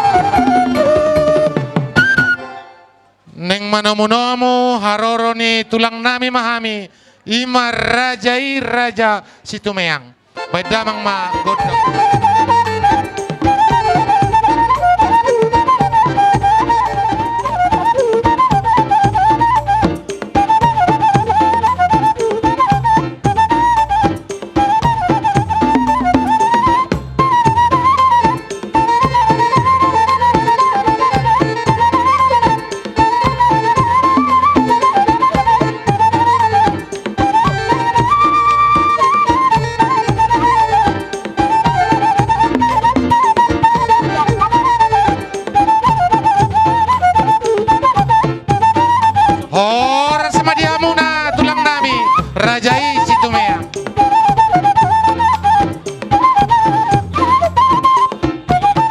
Naeng manomunomu haroro ni tulang nami ma hami, i ma raja i, raja Situmeang. Baen damang ma gondang. Horas ma di hamuna tulang nami, raja i Situmeang.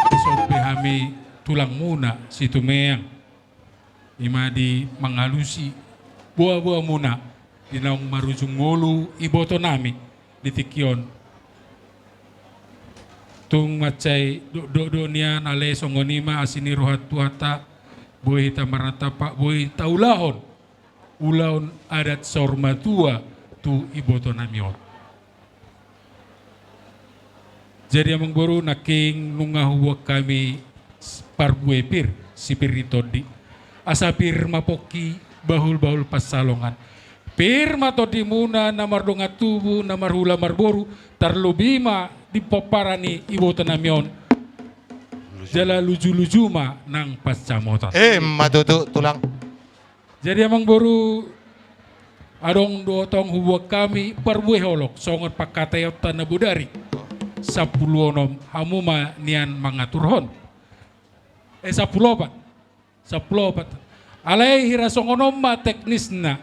Ison pe hami tulangmuna Situmeang, i ma di mangalusi boaboamuna di naung marujung ngolu iboto nami di tingki on. Tung mansai dokdok do nian, alai songon i ma asi ni roha ni Tuhanta, boi hita marnatampak, boi taulahon ulaon adat saur matua tu iboto nami on. Jadi amang boru, nangkin nunga huboan hami parbue pir, sipir ni tondi. Asa pir ma pongki, bahulbahul pansalongan. Pir ma tondimuna na mardongan tubu, na marhula marboru, tarlobi ma di pomparan ni iboto nami on. Jala lujuluju ma nang pansamotan. Emma tutu, tulang. Jadi amang boru, adong do tong huboan hami parbue holong songon pangkataionta na bodari. Sampulu onom, hamu ma nian mangaturhon. Eh, sampulu opat. Sampulu opat. Alai hira songon on ma teknisna.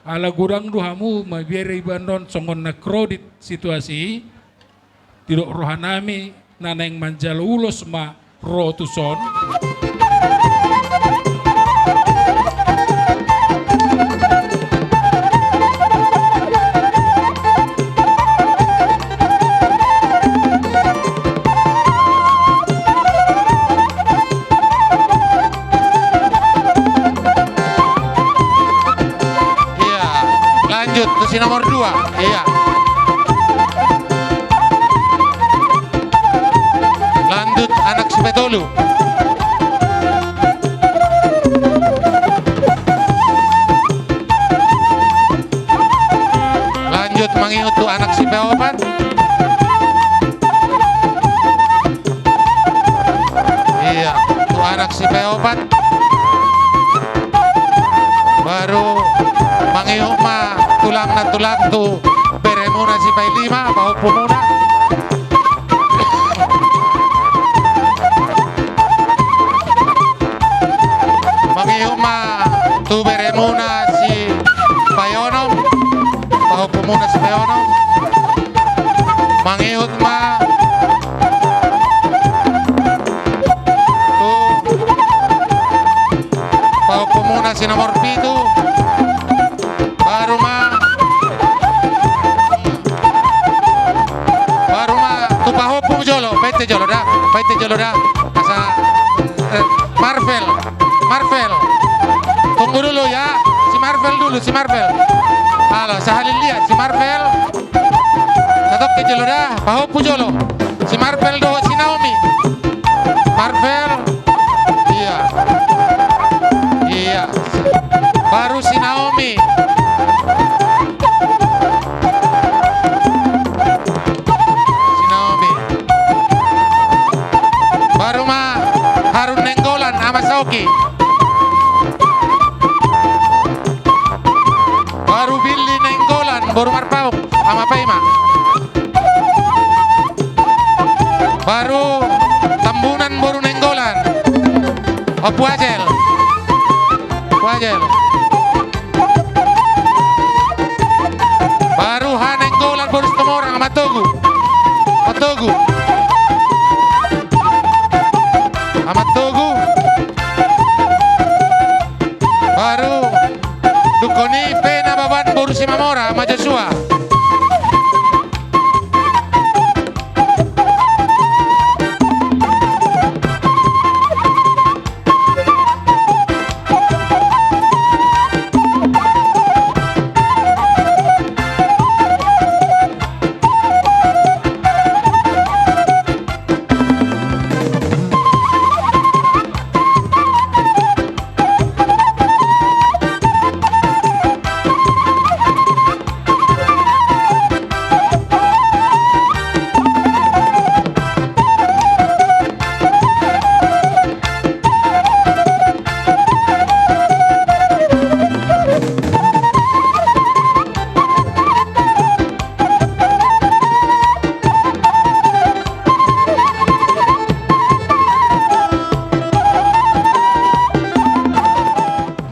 Ala godang do hamu mabiar ibanon songon na krodit situasi i. Didok roha nami na naeng manjalo ulos ma ro tuson. Iya, lanjut tu si nomor dua. Iya. Lanjut anak si petolu. Lanjut mangihut tu anak si peopat. Iya, tu anak si peopat. Baru mangihut ma tulang na tulang tu beremuna si pailima, pahompumuna. Mangihut ma tu beremuna si paionom. Muna sipeonom. Mangihut ma tu pahompumuna si nomor pitu. Baru ma, baru ma tu pahompu jolo, painte jolo da, painte jolo da. Asa, eh, Marvel, Marvel. Tunggu dulu ya, si Marvel dulu, si Marvel. Halo, sahalian liat, si Marvel. Satongkin jolo da, pahompu jolo. Si Marvel dohot si Naomi. Marvel. Iya. Iya. Baru si Naomi. Si Naomi. Baru ma Harun Nainggolan, Ama Saoki. Baru Billy Nainggolan, boru Marpaung, Ama Paima. Baru Tambunan, boru Nainggolan, Ompu Ajel. Ompu Ajel. Baru H Nainggolan, boru Situmorang, Ama Togu. Ama Togu. Ama Togu. Baru dungkon i P Nababan, boru Simamora, Ama Joshua.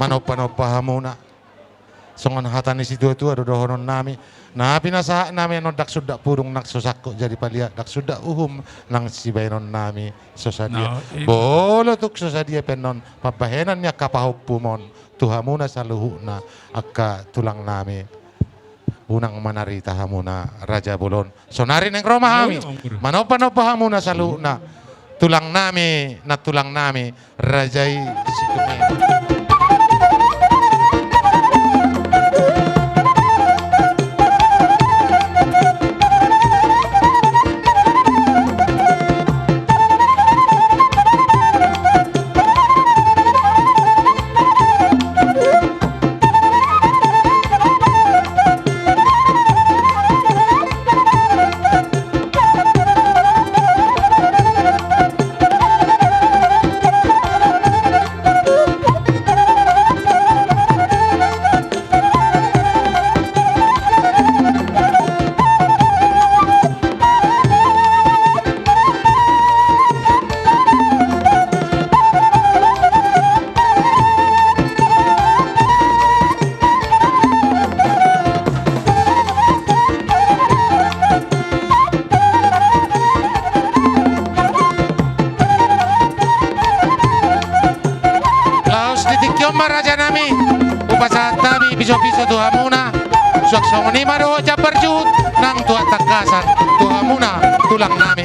Manomba-nomba hamuna. Songon hata ni situatua do dohononnami. Na pinasahatnami annon ndang sundat pudung nang so sangkot jadi paliat, ndang sundat uhum nang sibahenonnami so sadia. Molo tung so sadia pe annon pambahenan ni angka pahompum on tu hamuna saluhutna angka tulangnami. Unang manarita hamuna raja bolon. Sonari naeng ro ma hami manomba-nomba hamuna saluhutna. Tulangnami, nantulangnami, raja i Situmean. Laos di tingki on ma rajanami, hupasahat hami piso-piso tu hamuna, suang songon i ma dohot jambar juhut nang tu hatangkasan tu hamuna tulangnami.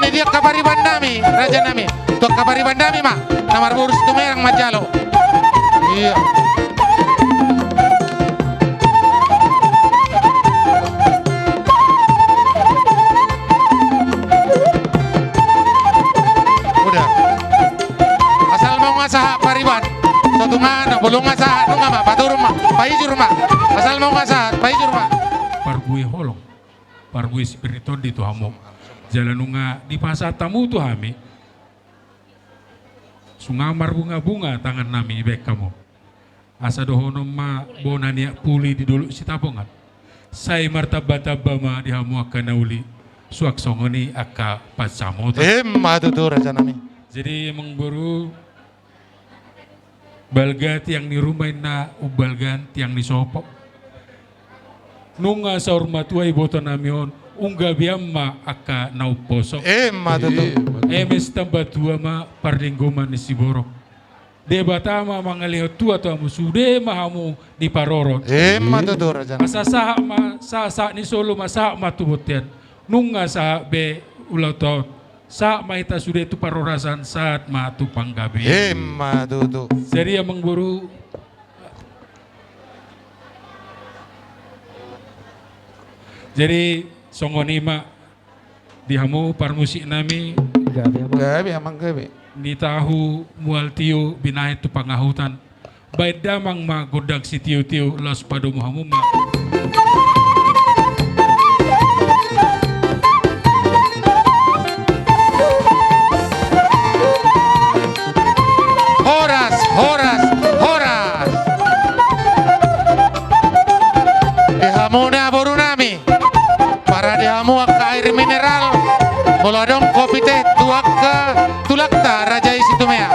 Di angka pariban nami, raja nami. Tu angka pariban nami ma na marboru Situmeang manjalo. Iya. Udah. Asal ma unga sahat pariban. Sotung na, molo unga sahat, nunga ma, paturun ma, paijur ma. Asal ma unga sahat, paijur ma. Parbue holong, parbue sipir ni tondi tu hamu. Jala nunga dipasahat hamu tu hami. Songon marbunga-bunga tangan nami ibaen hamu. Asa dohonon ma bona ni aek puli di Dolok Sitapongan. Sai martamba-tamba ma di hamu angka na uli. Suang songon i angka pansamotan. Emma tutu, raja nami. Jadi, amangboru, balga tiang ni ruma inna umbalga tiang ni sopo. Nunga saur matua iboto nami on, unggabean ma angka na umposo. Emma tutu. Emma tutu. Eme sitamba tua ma parlinggoman ni siborok. Debata ma mangalehon tua tu hamu, sude ma hamu diparorot. Emma tutu, raja nami. Asa sahat ma, sa-, sahat ni solu ma, sahat ma tu bontean. Nunga sahat be ulaonta on. Sahat ma hita sude tu parhorasan, sahat ma tu panggabean. Emma tutu. Jadi, amangboru. Jadi, songon i ma di hamu parmusik nami. Gabe, amang. Gabe, amang, gabe. Ni tahu mual tio binahen tu pangahutan. Baen damang ma gondang sitio-tio, laos padomu hamu ma. Horas, horas, horas. Di hamuna boru nami. Parade hamu angka air mineral. Molo adong kopi teh tu angka tulangta raja i Situmeang.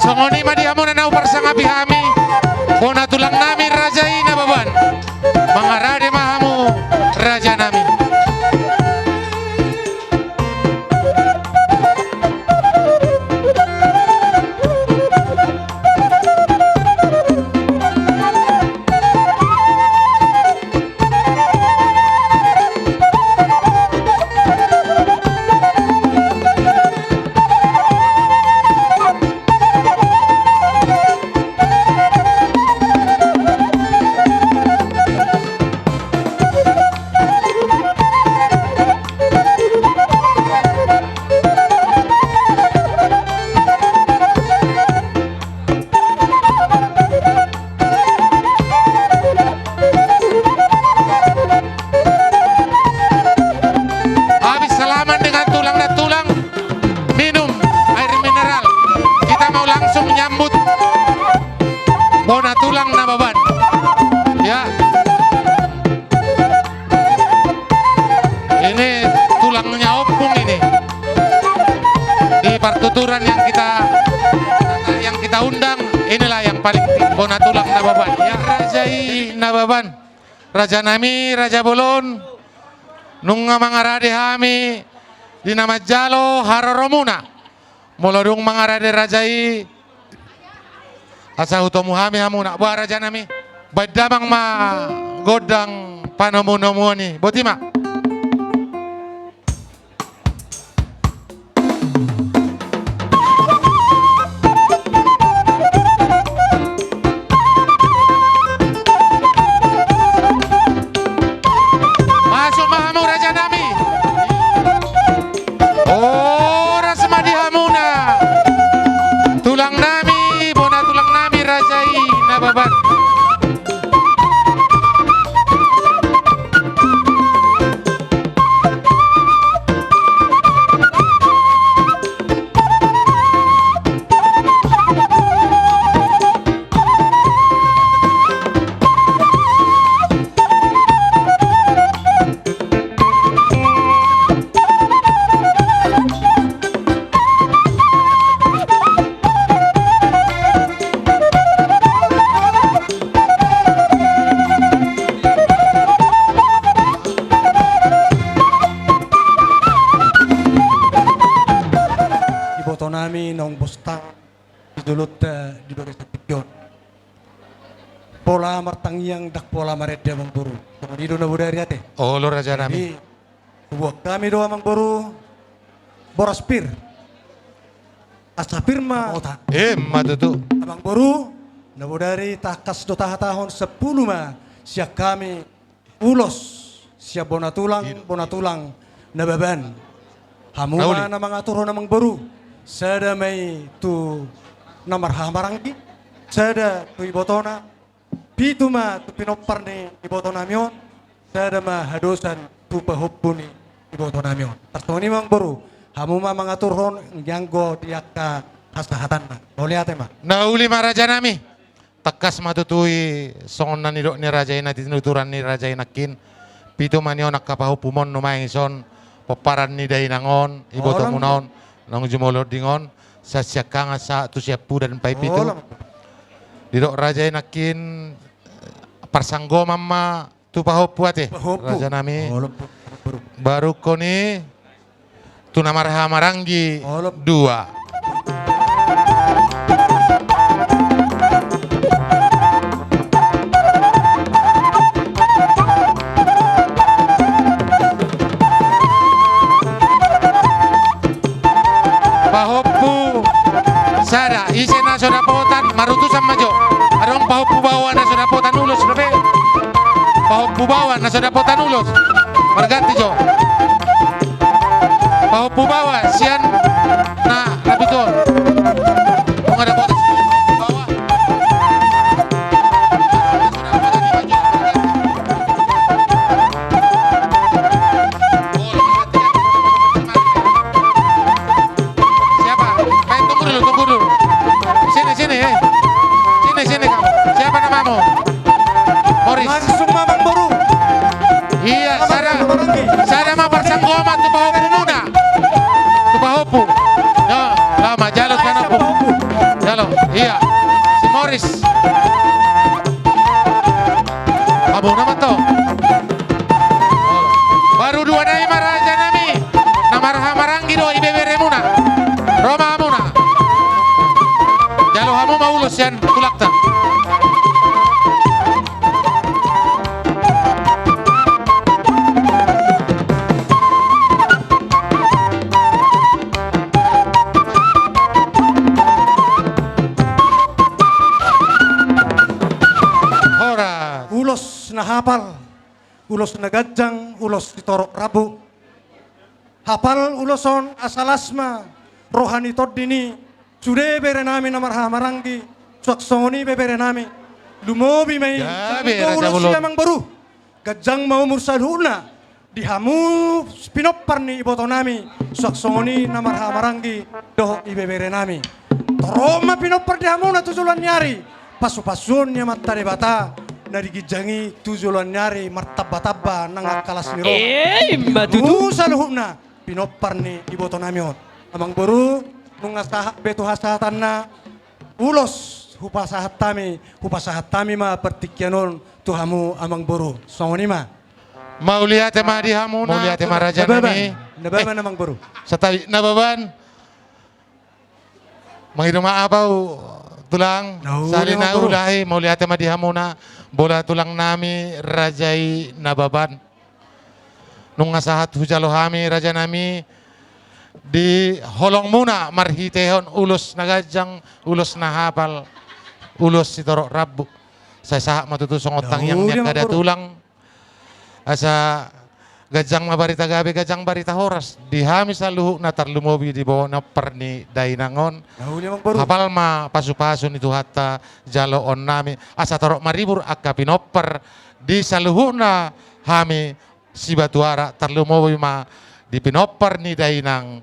Songon i ma di hamuna na huparsangapi hami, bona tulang nami raja i Nababan. Mangarade ma hamu raja nami. Habis salaman dengan tulang dan tulang, minum air mineral. Kita mau langsung nyambut bona tulang Nababan. Ya. Ini tulangnya ompung ini. Di partuturan yang kita, yang kita undang, inilah yang paling bona tulang Nababan. Ya, raja i Nababan. Raja nami, raja bolon. Nunga mangarade hami di na manjalo haroromuna. Molo dung mangarade raja i, asa hutomu hami hamuna. Boha raja nami, baen damang ma gondang panomu-nomuon i. Boti ma. Masuk ma hamu raja nami. Horas ma di hamuna. Tulang nami, bona tulang nami, raja i Nababan. jolonta di bagasan tingki on. Pola martangiang ndang pola marende, amangboru. Songon i do na bodari ate. Olo, raja nami. Jadi, huboan hami do, amangboru, boras pir. Asa pir ma. Ota. Emma tutu. Amangboru, na bodari tangkas do tahatahon, sampulu ma sian hami ulos sian bona tulang, bona tulang Nababan. Hamu ma na mangaturhon, amangboru. Sada ma i tu na marhahamaranggi, sada tu ibotona, pitu ma tu pinompar ni ibotonami on, sada ma hadosan tu pahompu ni ibotonami on. Tarsongon i ma, amangboru, hamu ma mangaturhon, anggiat anggo di angka hasahatanna. Mauliate ma. Na uli ma, raja nami. Tangkas ma tutu i, songon na nidok ni raja i, na tinuturan ni raja i nangkin. Pitu ma nion angka pahompumon nuaeng dison, pomparan ni dainang on, ibotomuna on, naung jumolo di on, sian siangkangan sahat tu siampudan paipitu. Didok raja i nangkin, parsanggoman ma tu pahompu ate, raja nami. Barungkon i tu na marhahamaranggi dua. Pahompu sada, ise na so dapotan, marutusan ma jo. Adong pahompu baoa na so dapotan ulos dope. Pahompu baoa na so dapotan ulos, marganti jo. Pahompu baoa sian na, na pitu on. Nunga dapotan pahompu baoa. Siapa? Eh, tunggu dulu, tunggu dulu. Sini, sini, eh. Sini, sini kamu. Siapa namamu? Moris. Langsung ma, amangboru. Iya, sada. Sada ma parsanggoman tu pahompumuna. Tu pahompu. Yo, laho ma, jalo sian pahompu. Jalo, iya. Si Moris. Hamu nama to. Baru dua nai ma, raja nami. Na marhahamaranggi do ibeberemuna. Ro ma hamuna. Jalo hamu ma ulos sian tulangta. Horas. Ulos na hapal, ulos na ganjang, ulos sitorop rambu. Hapal ulos on asa las ma roha ni tondi ni sude berenami na marhahamaranggi, suang songon i ibeberenami. Lumobi ma i. Gabe, raja bolon. Ulos i, amangboru. Ganjang ma umur saluhutna di hamu pinompar ni ibotonami, suang songon i na marhahamaranggi dohot ibeberenami. Torop ma pinompar di hamuna tu joloan ni ari. Pasupasuon ni Amanta Debata na di ginjang i tu joloan ni ari martambatamba nang angka las ni roha. Eh, ima tutu. Hamu saluhutna pinompar ni ibotonami on. Amangboru, nunga sahat be tu hasahatanna ulos hupasahat hami, hupasahat hami ma partingkian on tu hamu, amangboru. Songon i ma. Mauliate ma di hamuna. Mauliate ma, raja nami. Nababan, amangboru. Santabi, Nababan. Mangido maaf au, tulang. Sahali na ulahi, mauliate ma di hamuna, bola tulangnami, raja i Nababan. Nunga sahat hujalo hami, rajanami, di holongmuna marhitehon ulos na ganjang, ulos na hapal, ulos sitorop rambu. Sai sahat ma tutu songon tangiang ni angka datulang. Asa ganjang ma barita gabe, ganjang barita horas di hami saluhutna, tarlumobi di pinompar ni dainang on. Hapal ma pasupasu ni Tuhanta jaloonnami, asa torop maribur angka pinompar di saluhutna hami Sibatuara, tarlumobi ma di pinompar ni dainang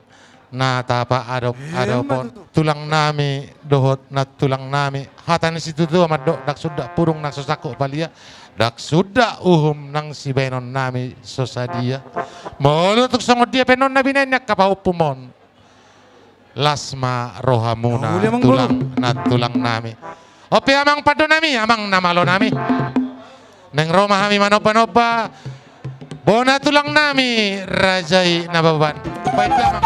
na tapaadop-adopon. Tulangnami dohot nantulangnami, hata ni situatua mandok, ndang suda pudung nang so sangkot palia, ndang suda uhum nang sibaenonnami so sadia. Molo tung songon dia pe annon na binaen ni angka pahompum on, las ma rohamuna, tulang nantulangnami. On pe amang pandonami, amang na malonami. Naeng ro ma hami manombanomba bona tulangnami raja i Nababan. Baen damang.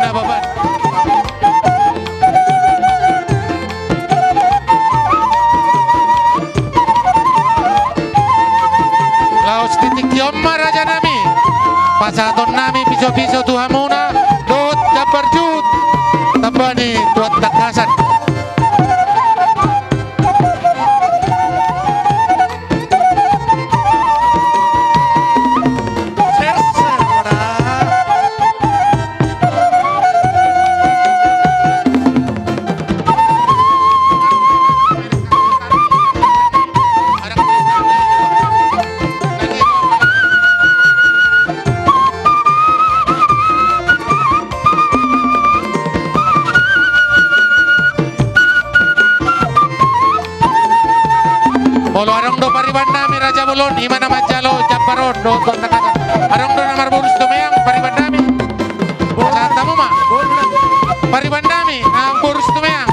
Baban. Laos di tingki on ma rajanami pasahatonnami piso-piso tu hamuna dohot jambar juhut tamba ni Tuan Tangkasan. Molo adong do pariban nami Raja Bolon, ima na manjalo jambar on dohot Tuan Tangkasan. Adong do na marboru Situmeang pariban nami? Pasahat hamu ma. Pariban nami na marboru Situmeang,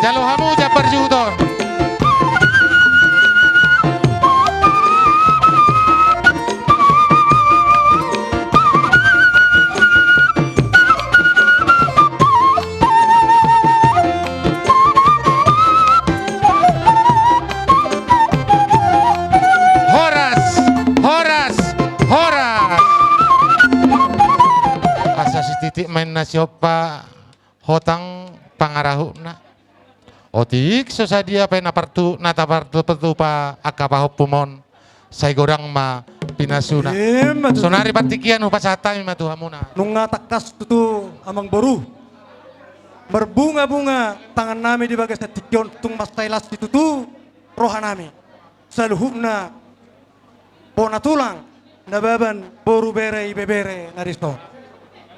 jalo hamu jambar juhut on. Horas, horas, horas. Asa sititik ma inna siompa hotang pangarahutna. Otik so sadia pe na partu, na tapartupa angka pahompum on, sai godang ma pinasuna. Ima tutu. Sonari partingkian hupasahat hami ma tu hamuna. Nunga tangkas tutu amang boru. Marbunga-bunga tangan nami di bagasan tingki on, tung mansai las situtu roha nami. Saluhutna bona tulang, nababan, boru, bere, ibebere na dison.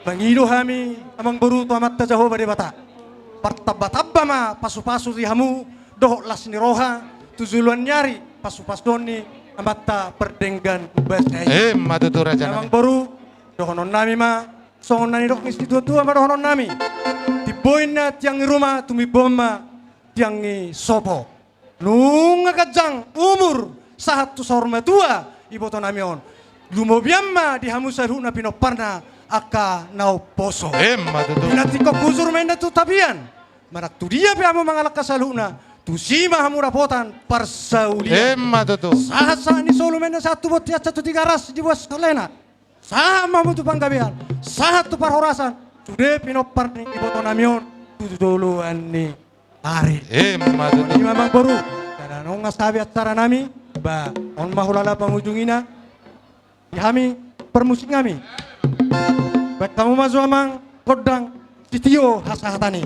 Mangido hami amang boru tu Amanta Jahowa Debata, partamba-tamba ma pasu-pasu di hamu dohot las ni roha tu joloan ni ari, pasu-pasuon ni Amanta Pardenggan Basa i. Ima tutu raja nami. Amang boru, dohonon nami ma songon na nidok ni situa-tua ma dohonon nami: Timbo inna tiang ni ruma, tumimbo ma tiang ni sopo. Nunga ganjang umur sahat tu saur matua iboto nami on, lumobian ma di hamu saluhutna pinomparna angka na umposo. Ima tutu. Pinantikhon hujur ma inna tu tapian. Manang tu dia pe hamu mangalangka saluhutna, tusi ma hamu dapotan parsaulian. Ima tutu. Sahat-sahat ni solu ma inna sahat tu bontean, sahat tu Tigaras di Boas Kalena. Sahat ma hamu tu panggabean, sahat tu parhorasan, sude pinompar ni iboto nami on tu joloan ni ari. Ima tutu. Ima amang boru, sada nunga sabi acara nami, ba on ma hulala pangujungina. Di hami parmusik nami. Baen hamu ma jo amang gondang sitio hasahatan i.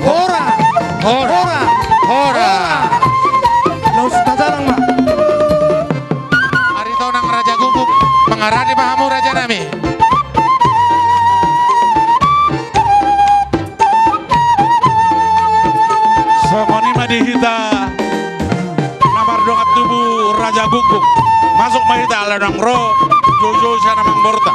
Hora! Hora! Hora! Hora! Laos tajalang ma. Aritonang Raja Guguk, mangarade ma hamu raja nami. Songon i ma di hita na mardongan tubu Raja Guguk. Masuk ma hita ala naung ro joujou sian amangborunta.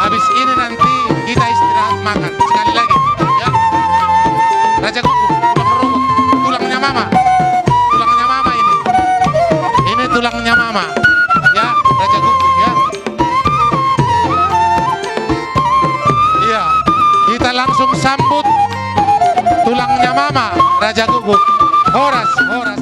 Habis ini nanti kita istirahat makan. Sekali lagi, ya. Raja Guguk, tulang rumput, tulangnya mama. Tulangnya mama ini. Ini tulangnya mama. Ya, Raja Guguk, ya. Iya, kita langsung sambut tulangnya mama, Raja Guguk. Horas, horas.